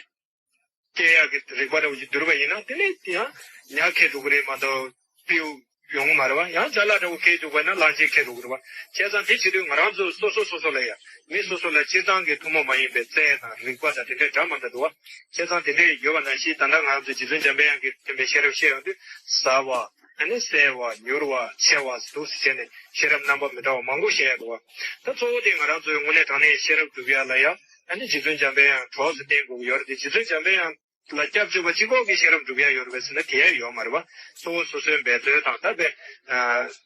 སྐྱེ་ཡག་གི་རིག་པ་འདྲ་བོ་ཞིག་བསྡུར་བ་ཡིན་ན་དེ་ནས་ཡང་ཉ་ཁེ་འགྲོ་གི་རེད་མ་གཏོགས་སྤྲེའུ་ཡོང་གི་མ་རེད་བ། ཡང་ཅ་ལག་འདྲ་བོ་ཁེ་འཇུག་པ་ཡིན་ན་གླང་ཆེན་ཁེ་འགྲོ་གི་རེད་བ། བྱས་ཙང་དེ་བྱེད་དུས་ང་རང་ཚོ་སོ་སོ་སོ་སོ་ལ་ཡང་མི་སོ་སོ་ལ་སྤྱིར་བཏང་གི་ཐུན་མོང་མ་ཡིན་པའི་རྩལ་དང་རིག་པ་དང་དེ་འདྲའི་འདྲ་མི་འདྲ་འདུག་བ། བྱས་ཙང་དེ་འདྲའི་ཡོད་པ་ནང་བཞིན་ད་ལྟ་ང་རང་ཚོ་རྗེ་བཙུན་འཇམ་དཔལ་དབྱངས་ཀྱིས་བསྟན་པའི་ཤེས་རབ་བཤད་ཡོང་དུས་ཟབ་པ། ཨ་ནི་གསལ་བ་མྱུར་བ་ཆེ་བ་འདུག་སེ་བྱས་ནས་ཤེས་རབ་རྣམ་པ་མི་འདྲ་བ་མང་པོ་བཤད་ཡ་འདུག་བ། ད་གཙོ་བོ་དེ་ང་རང་ཚོའི་དངོས་གནས་དྲང་གནས་ཤེས་རབ་སྒྲུབ་ཡ་ལ་ཡ་ཨ་ནི་རྗེ་བཙུན་འཇམ་དཔལ་དབྱངས་གྲོགས་སུ་བསྟེན་དགོས་ཀྱི་ཡོད་རེད་དེ། རྗེ་བཙུན་འཇམ་དཔལ་དབྱངས་ལ་སྐྱབས་བཅོལ་བ་གཅིག་པོ་གིས་ཤེས་རབ་སྒྲུབ་ཡ་ཡོད་རེད་པས་ཟེར་ན་དེ་ཡ་ཡོད་མ་རེད་བ། གཙོ་བོ་སོ་སོའི་འབད་རྩོལ་དང་ད་དཔེ་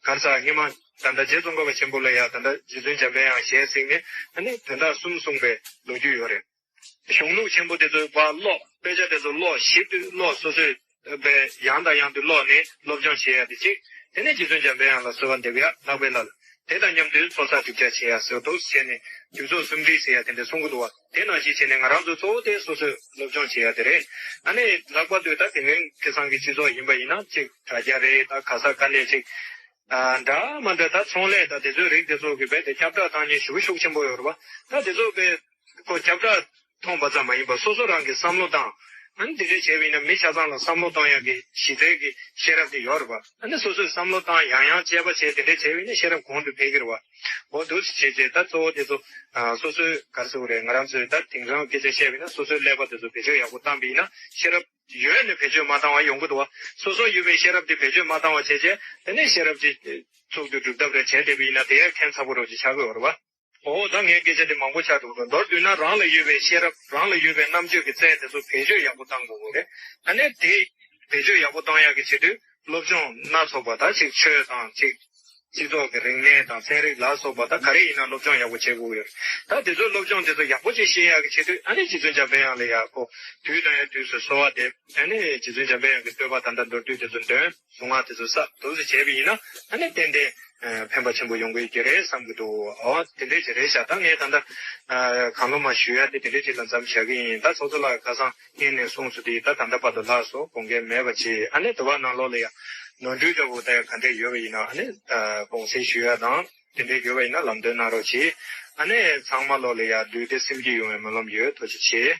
གར་ས་སྔོན་མ་ད་ལྟ་རྗེ་ཙོང་ཁ་པ་ཆེན་པོ་ལ་ཡ་ད་ལྟ་རྗེ་བཙུན་འཇམ་དཔལ་དབྱངས་ཞལ་གཟིགས་ནས་ཨ་ནི་དོན་དག་གསུམ་གསུངས་པའི་ལོ་རྒྱུས་ཡོད་རེད། གཞུང་ལུགས་ཆེན་པོ་དེ་ཚོའི་བར་ཀློག་དཔེ་ཆ་དེ་ཚོ་ཀློག་ཞིབ་ཏུ་ཀློག་སོ་སོས་པའི་ཡང་དང་ཡང་དུ་ཀློག་ནས་སློབ་སྦྱོང་བྱེད་ཡ་དེ་གཅིག་དེ་ནས་རྗེ་བཙུན་འཇམ་དཔལ་དབྱངས་ལ་གསོལ་བ་འདེབས་ཡ་ལྷག་པའི་ལ་ལ། དེ་དང་མཉམ་དུ་ཚོགས་བསགས་སྒྲིབ་སྦྱང་བྱེད་ཡ་ཟེར་འདུག་བྱས་ནས་དུས་ཚོད་སུམ་སྒྲིལ་ཟེར་ཡ་དེ་འདྲ་གསུང་གི་འདུག་བ། དེ་ནང་བཞིན་བྱས་ནས་ང་རང་ཚོ་གཙོ་བོ་དེ་སོ་སོས་སློབ་སྦྱོང་བྱེད་ཡ་དེ་རེད། ཨ་ནི་ལྷག་པར་དུ་ད་དེ་སྔོན་ཁ་སང་གི་སྤྱི་ཚོགས་ཡིན་པ་ཡིན་ན་གཅིག་དྲ་རྒྱ་རེད། ད་ག་ས་ག་ནས་གཅིག་ཨ་འདྲ་མི་འདྲ་ད་ཚོང་ལས་ད་དེ་ཚོའི་རིགས་དེ་ཚོ་གི་རྦད་དེ་ཁྱབ་བསྒྲགས་བཏང་མཁན་ཞེ་པོ་ཤུགས་ཆེན་པོ་ཡོད་རེད་བ། ད་དེ་ཚོ་རྦད་ཁོ་ཁྱབ་བསྒྲགས་མཐོང་པ་ཙམ་མ་ཡིན་པར་སོ་སོ་རང་གིས་བསམ་བློ་བཏང་། ཨ་ནི་དེ་འདྲས་བྱས་པ་ཡིན་ན་མི་ཆ་ཚང་ལ་བསམ་བློ་གཏོང་ཡག་གི་གཞི་རྩའི་གི་ཤེས་རབ་དེ་ཡོད་རེད་བ། ཨ་ནི་སོ་སོས་བསམ་བློ་བཏང་ཡང་ཡང་དཔྱད་པ་བྱས་དེ་འདྲས་བྱས་པ་ཡིན་ན་ཤེས་རབ་གོང་དུ་འཕེལ་གི་རེད་བ། འོ་འདུག་སེ་བྱས་བྱས་ད་གཙོ་བོ་དེ་ཚོ་ཨ་སོ་སོའི་ག་རེ་ཟེར་དགོས་རེད། ང་རང་ཚོས་ད་དེང་སང་སྐད་ཆ་བཤད་པ་ཡིན་ན་སོ་སོའི་ཀླད་པ་དེ་ཚོ་བེད་སྤྱོད་ཡག་པོ་བཏང་པ་ཡིན་ན་ཤེས་རབ་ཡོད་ནས་བེད་སྤྱོད་མ་བཏང་བ་ཡོང་གི་འདུག་བ། སོ་སོ་ཡོད་པའི་ཤེས་རབ་དེ་བེད་སྤྱོད་མ་བཏང་བ་བྱས་རྗེས་དེ་ནས་ཤེས་རབ་ཅིག་ཚུགས་དུས་སྒྲུབ་ཐབས་རེ་བྱས་བསྡད་པ་ཡིན་ན་དེ་ཡང་ཁྱད་མཚར་པོ་རང་ཅིག་ཆགས་ཀྱི་ཡོད་རེད་བ། འོ་ད་ངའི་སྐད་ཆ་དེ་མང་པོ་ཆགས་འདུག་མདོར་བསྡུས་ན་རང་ལ་ཡོད་པའི་ཤེས་རབ་རང་ལ་ཡོད་པའི་རྣམ་དཔྱོད་ཀྱི་རྩལ་དེ་ཚོ་བེད་སྤྱོད་ཡག་པོ་བཏང་དགོས་ཀྱི་རེད། ཨ་ནི་དེ་བེད་སྤྱོད་ཡག་པོ་བཏང་ཡག་གི་ཆེད་དུ་སློབ་སྦྱོང་སྣ་ཚོགས་པ་ད་ཅིག་ཆོས་དང་ཅིག་སྤྱི་ཚོགས་ཀྱི་རིག་གནས་དང་ཚན་རིག་ལ་སོགས་པ་ད་ག་རེ་ཡིན་ན་སློབ་སྦྱོང་ཡག་པོ་བྱེད་དགོས་ཀྱི་རེད། ད་དེ་ཚོའི་སློབ་སྦྱོང་དེ་ཚོ་ཡག་པོ་ཅིག་ཤེས་ཡག་གི་ཆེད་དུ་ཨ་ནི་རྗེ་བཙུན་འཇམ་དཔལ་དབྱངས་ལ་ཡག་པོ་དུས་དང་ཡང་དུས་སུ་གསོལ་བ་འདེབས། ཨ་ནི་རྗེ་བཙུན་འཇམ་དཔལ་དབྱངས་ཀྱི་བསྟོད་པ་ད་ལྟ་མདོར་བསྡུས་དེ་ཚོ་འདོན། གཟུངས་སྔགས་དེ་ཚོ་བསགས་འདུག་སེ་བྱས་པ་ཡིན་ན་ཨ་ནི་ཏན་ཏན་ཕན་པ་ཆེན་པོ་ཡོང་གི་ཡོད་ཀྱི་རེད་བསམ་གྱི་འདུག་འོ་དེ་འདྲས་ཅིག་རེད་ཤག་ད་ངས་ད་ལྟ་གང་བློ་མ་ཞུ་ཡ་དེ་དེ་འདྲས་ཅིག་ལ་མཚམས་བཞག་གི་ཡིན། ད་ཚོགས་གཙོ་ལགས་ཁ་སང་སྔོན་ནས་གསུངས་སོང་དེ་ད་ད་ལྟ་བར་དུ་ལྷག་སོང་། དགོངས་འགལ་མེད་པ་བྱེད། ཨ་ནི་དུ་བ་ནང་ལོགས་ལ་ཡ་ནོར་འཁྲུལ་འདྲ་བོ་ད་ཡ་ག་འདྲས་ཡོད་པ་ཡིན་ན་ཨ་ནི་དགོངས་སེལ་ཞུ་ཡ་དང་དེ་འདྲས་ཡོད་པ་ཡིན་ན་ལམ་སྟོན་གནང་རོགས་གྱིས། ཨ་ནི་ཚང་མ་ལོགས་ལ་ཡ་ལུས་བདེ་སེམས་སྐྱིད་ཡོང་བའི་སྨོན་ལམ་ཡོད། ཐུགས་རྗེ་ཆེ།